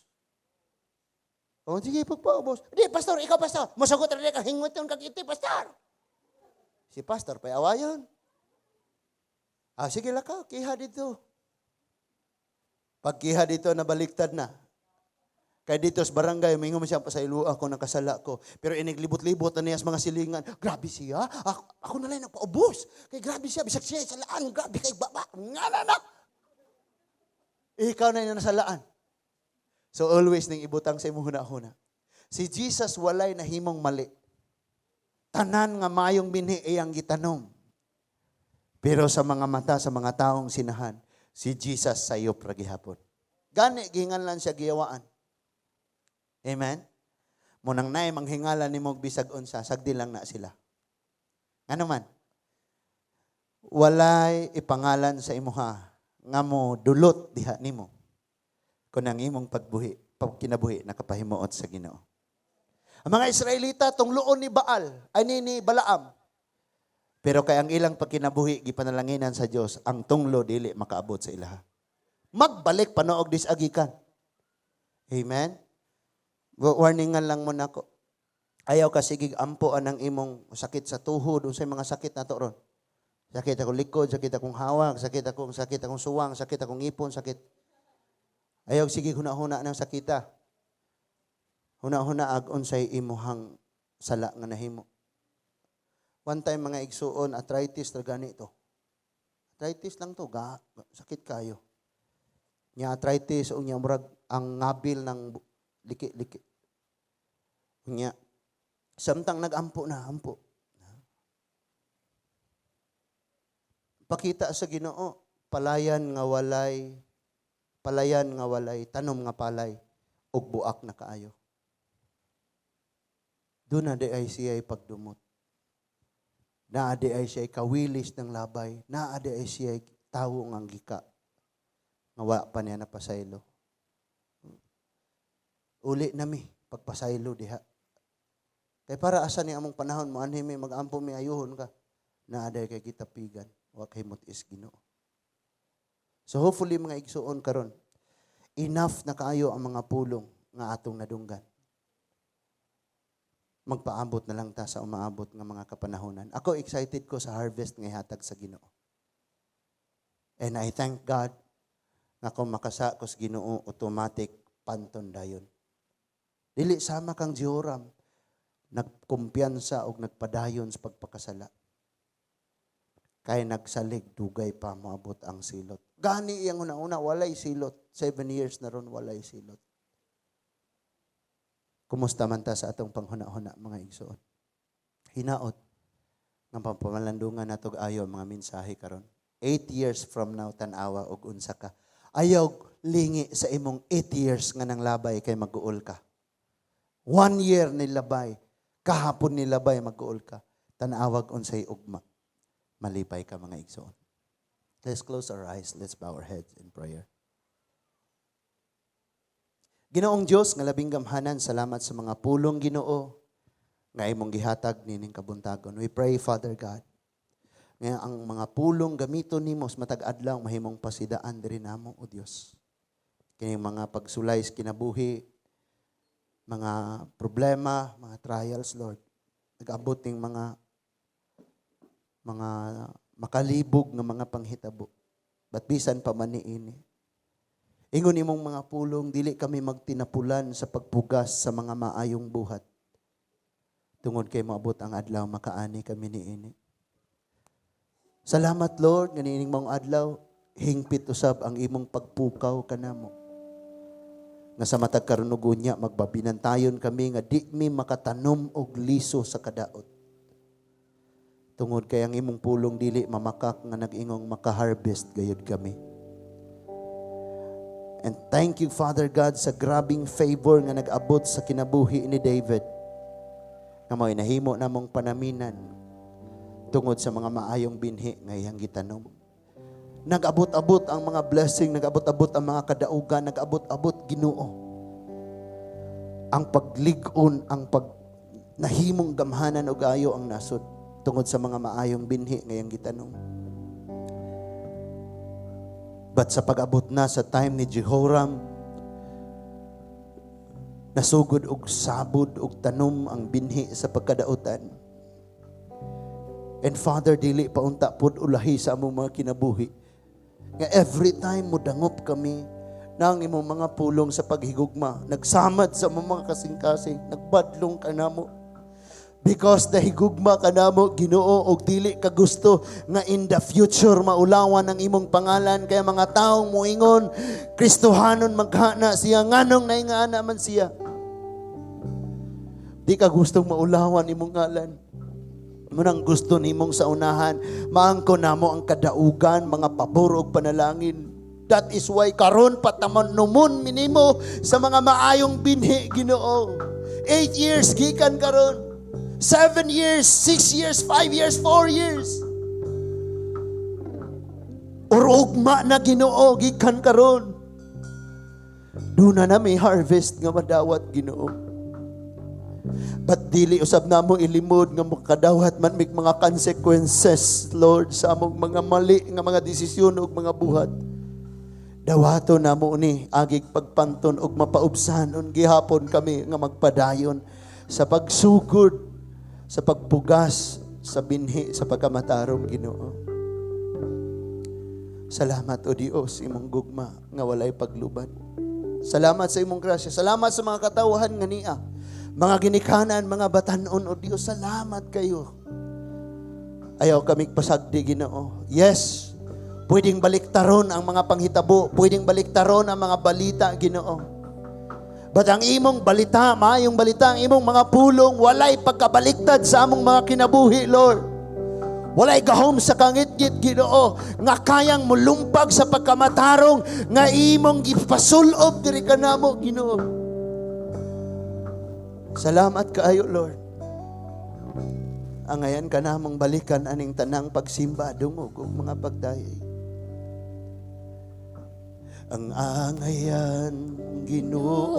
Oh, sige, pagpaubos. Di, pastor, ikaw, pastor. Musugot ra ka hinguton kag iti, pastor. Si pastor pa'y awayon. Ah, sige lakaw, kiha dito. Pagkiha dito, nabaliktad na. Kay dito sa barangay, mingon siya, "Pasaylo ako, nakasala ko." Pero iniglibot-libot na niya sa mga silingan. "Grabe siya. Ako na lang nagpaubos. Kay grabe siya, bisag siya salaan, grabe kay baba." Nga na na. Ikaw na yung nasalaan. So always ning ibutang sa imong huna-huna. Si Jesus, walay nahimong mali. Tanan nga mayong binhi iyang gitanom. Pero sa mga mata sa mga taong sinahan, si Jesus sayop ra gihapon. Gani gihinganlan siya giyawaan. Amen? Munang naay manghingalan nimo bisag unsa, sagdi lang na sila. Ano man? Walay ipangalan sa imuha nga mo dulot diha nimo kung ang imong pagbuhi, pagkinabuhi nakapahimuot sa Ginoo. Ang mga Israelita tungloon ni Baal, ay ni Balaam. Pero kay ang ilang pagkinabuhi gipanalanginan sa Dios, ang tunglo dili makaabot sa ilaha. Magbalik pa noog disagikan. Amen? Warningan lang mo nako. Ayaw ka sigig ampo ang imong sakit sa tuhod, unsay mga sakit nato ron. Sakit akong likod, sakit akong hawak, sakit akong suwang, sakit akong ngipon, sakit. Ayaw sige huna-huna ng sakita. Huna-huna ag unsay imuhang sala nga nahimo. One time, mga igsuon, arthritis ra gani to. Arthritis lang to, ga, sakit kayo. Nya arthritis unya murag ang ngabil ng liki-liki. Unya samtang nagampo na, ampo. Pakita sa Ginoo, palayan nga walay tanom nga palay ug buak na kaayo. Doon na di ay siya pagdumot. Naa di ay siya kawilis ng labay. Naa di ay siya tawo nga gika. Nga wa pa niya napasaylo. Uli na mi pagpasaylo diha. Kay para asa ni among panahon mo anhi mi magampo mi, ayuhon ka. Naa di kay gitapigan wa kay is Ginoo. So hopefully, mga igsuon, karon enough na kaayo ang mga pulong nga atong nadunggan. Magpaabot na lang ta sa umaabot nga mga kapanahonan. Ako, excited ko sa harvest nga ihatag sa Ginoo. And I thank God nga kung makasa ko sa Ginoo, automatic panton dayon. Dili sama kang Jehoram, nagkumpiyansa og nagpadayon sa pagpakasala. Kay nagsalig, dugay pa moabot ang silot. Gani iyang una-una, walay silot. 7 years na ron, walay silot. Kumusta man ta sa atong panghuna-huna, mga igsoon? Hinaot nga pamalandungan natog ayo ang mga mensahe karon. 8 years from now, tan-awa og unsa ka. Ayaw lingi sa imong 8 years nga nang labay kay mag-uol ka. One year ni labay, kahapon ni labay, mag-uol ka. Tanawag unsay ugma. Malipay ka, mga igsoon. Let's close our eyes. Let's bow our heads in prayer. Ginoong Diyos nga labing gamhanan, salamat sa mga pulong, Ginoo, nga imong gihatag nining kabuntagon. We pray, Father God, nga ang mga pulong gamiton nimo sa matag adlaw mahimong pasidaan diri namo, O Dios. Kining mga pagsulay sa kinabuhi, mga problema, mga trials, Lord. Nag-abot ning mga makalibog nga mga panghitabo. But bisan pa man niini, ingon imong mga pulong, dili kami magtinapulan sa pagpugas sa mga maayong buhat. Tungod kay moabot ang adlaw, makaani kami niini. Salamat, Lord, nga niining maong adlaw, hingpit usab ang imong pagpukaw kanamo. Nga sa matag karon unya, magbabinantayon kami nga di mi makatanom og liso sa kadaot. Tungod kay ang imong pulong dili mamakak nga nag-ingong maka-harvest gayud kami. And thank you, Father God, sa grabing favor nga nag-abot sa kinabuhi ni David. Nga mo'y nahimo namong panaminan tungod sa mga maayong binhi nga iyang gitanom. Nag-abot-abot ang mga blessing, nag-abot-abot ang mga kadaugan, nag-abot-abot, Ginoo. Ang paglig-on, ang pag Nahimong gamhanan og ayo ang nasod tungod sa mga maayong binhi nga iyang gitanom. But sa pag-abot na sa time ni Jehoram, nasugod og sabod og tanom ang binhi sa pagkadautan. And Father, dili pa unta pod ulahi sa among mga kinabuhi nga every time mo dangop kami nang imong mga pulong sa paghigugma, nagsamad sa among mga kasing-kasing, nagbadlong ka namo. Because nahigugma ka namo, Ginoo, og dili ka gusto nga in the future maulawan ang imong pangalan. Kaya mga taong muingon, "Kristohanon maghana siya, nganong naingana man siya?" Di ka gustong maulawan imong ngalan. Munang gusto nimong sa unahan, maangko namo ang kadaugan, mga pabor ug panalangin. That is why karon patanomon mi nimo sa mga maayong binhi, Ginoo. 8 years gikan karon. 7 years, 6 years, 5 years, 4 years. Or ugma na, Ginoo, gikan karon. Duna na may harvest nga madawat, Ginoo. But dili usab namo ilimod nga makadawat man mig mga consequences, Lord, sa among mga mali nga mga desisyon ug mga buhat. Dawato namo ni agig pagpanton ug mapaubsanon gihapon kami nga magpadayon sa pagsugod sa pagpugas sa binhi sa pagkamatarong, Ginoo. Salamat, O Dios, imong gugma nga walay paglubad. Salamat sa imong grasya. Salamat sa mga katawhan nga niya. Mga ginikanan, mga batanon, O Dios, salamat kayo. Ayaw kami pasagdi, Ginoo. Yes, pwedeng baliktaron ang mga panghitabo, pwedeng baliktaron ang mga balita, Ginoo. But ang imong balita, maayong balita, ang imong mga pulong, walay pagkabaliktad sa among mga kinabuhi, Lord. Walay gahom sa kangitngit, Ginoo, nga kayang mulumpag sa pagkamatarong nga imong gipasulob diri kanamo, Ginoo. Salamat kaayo, Lord. Angayan ka namong balikan aning tanang pagsimba, dungog ug mga pagdayay. Ang angayan, Ginoo.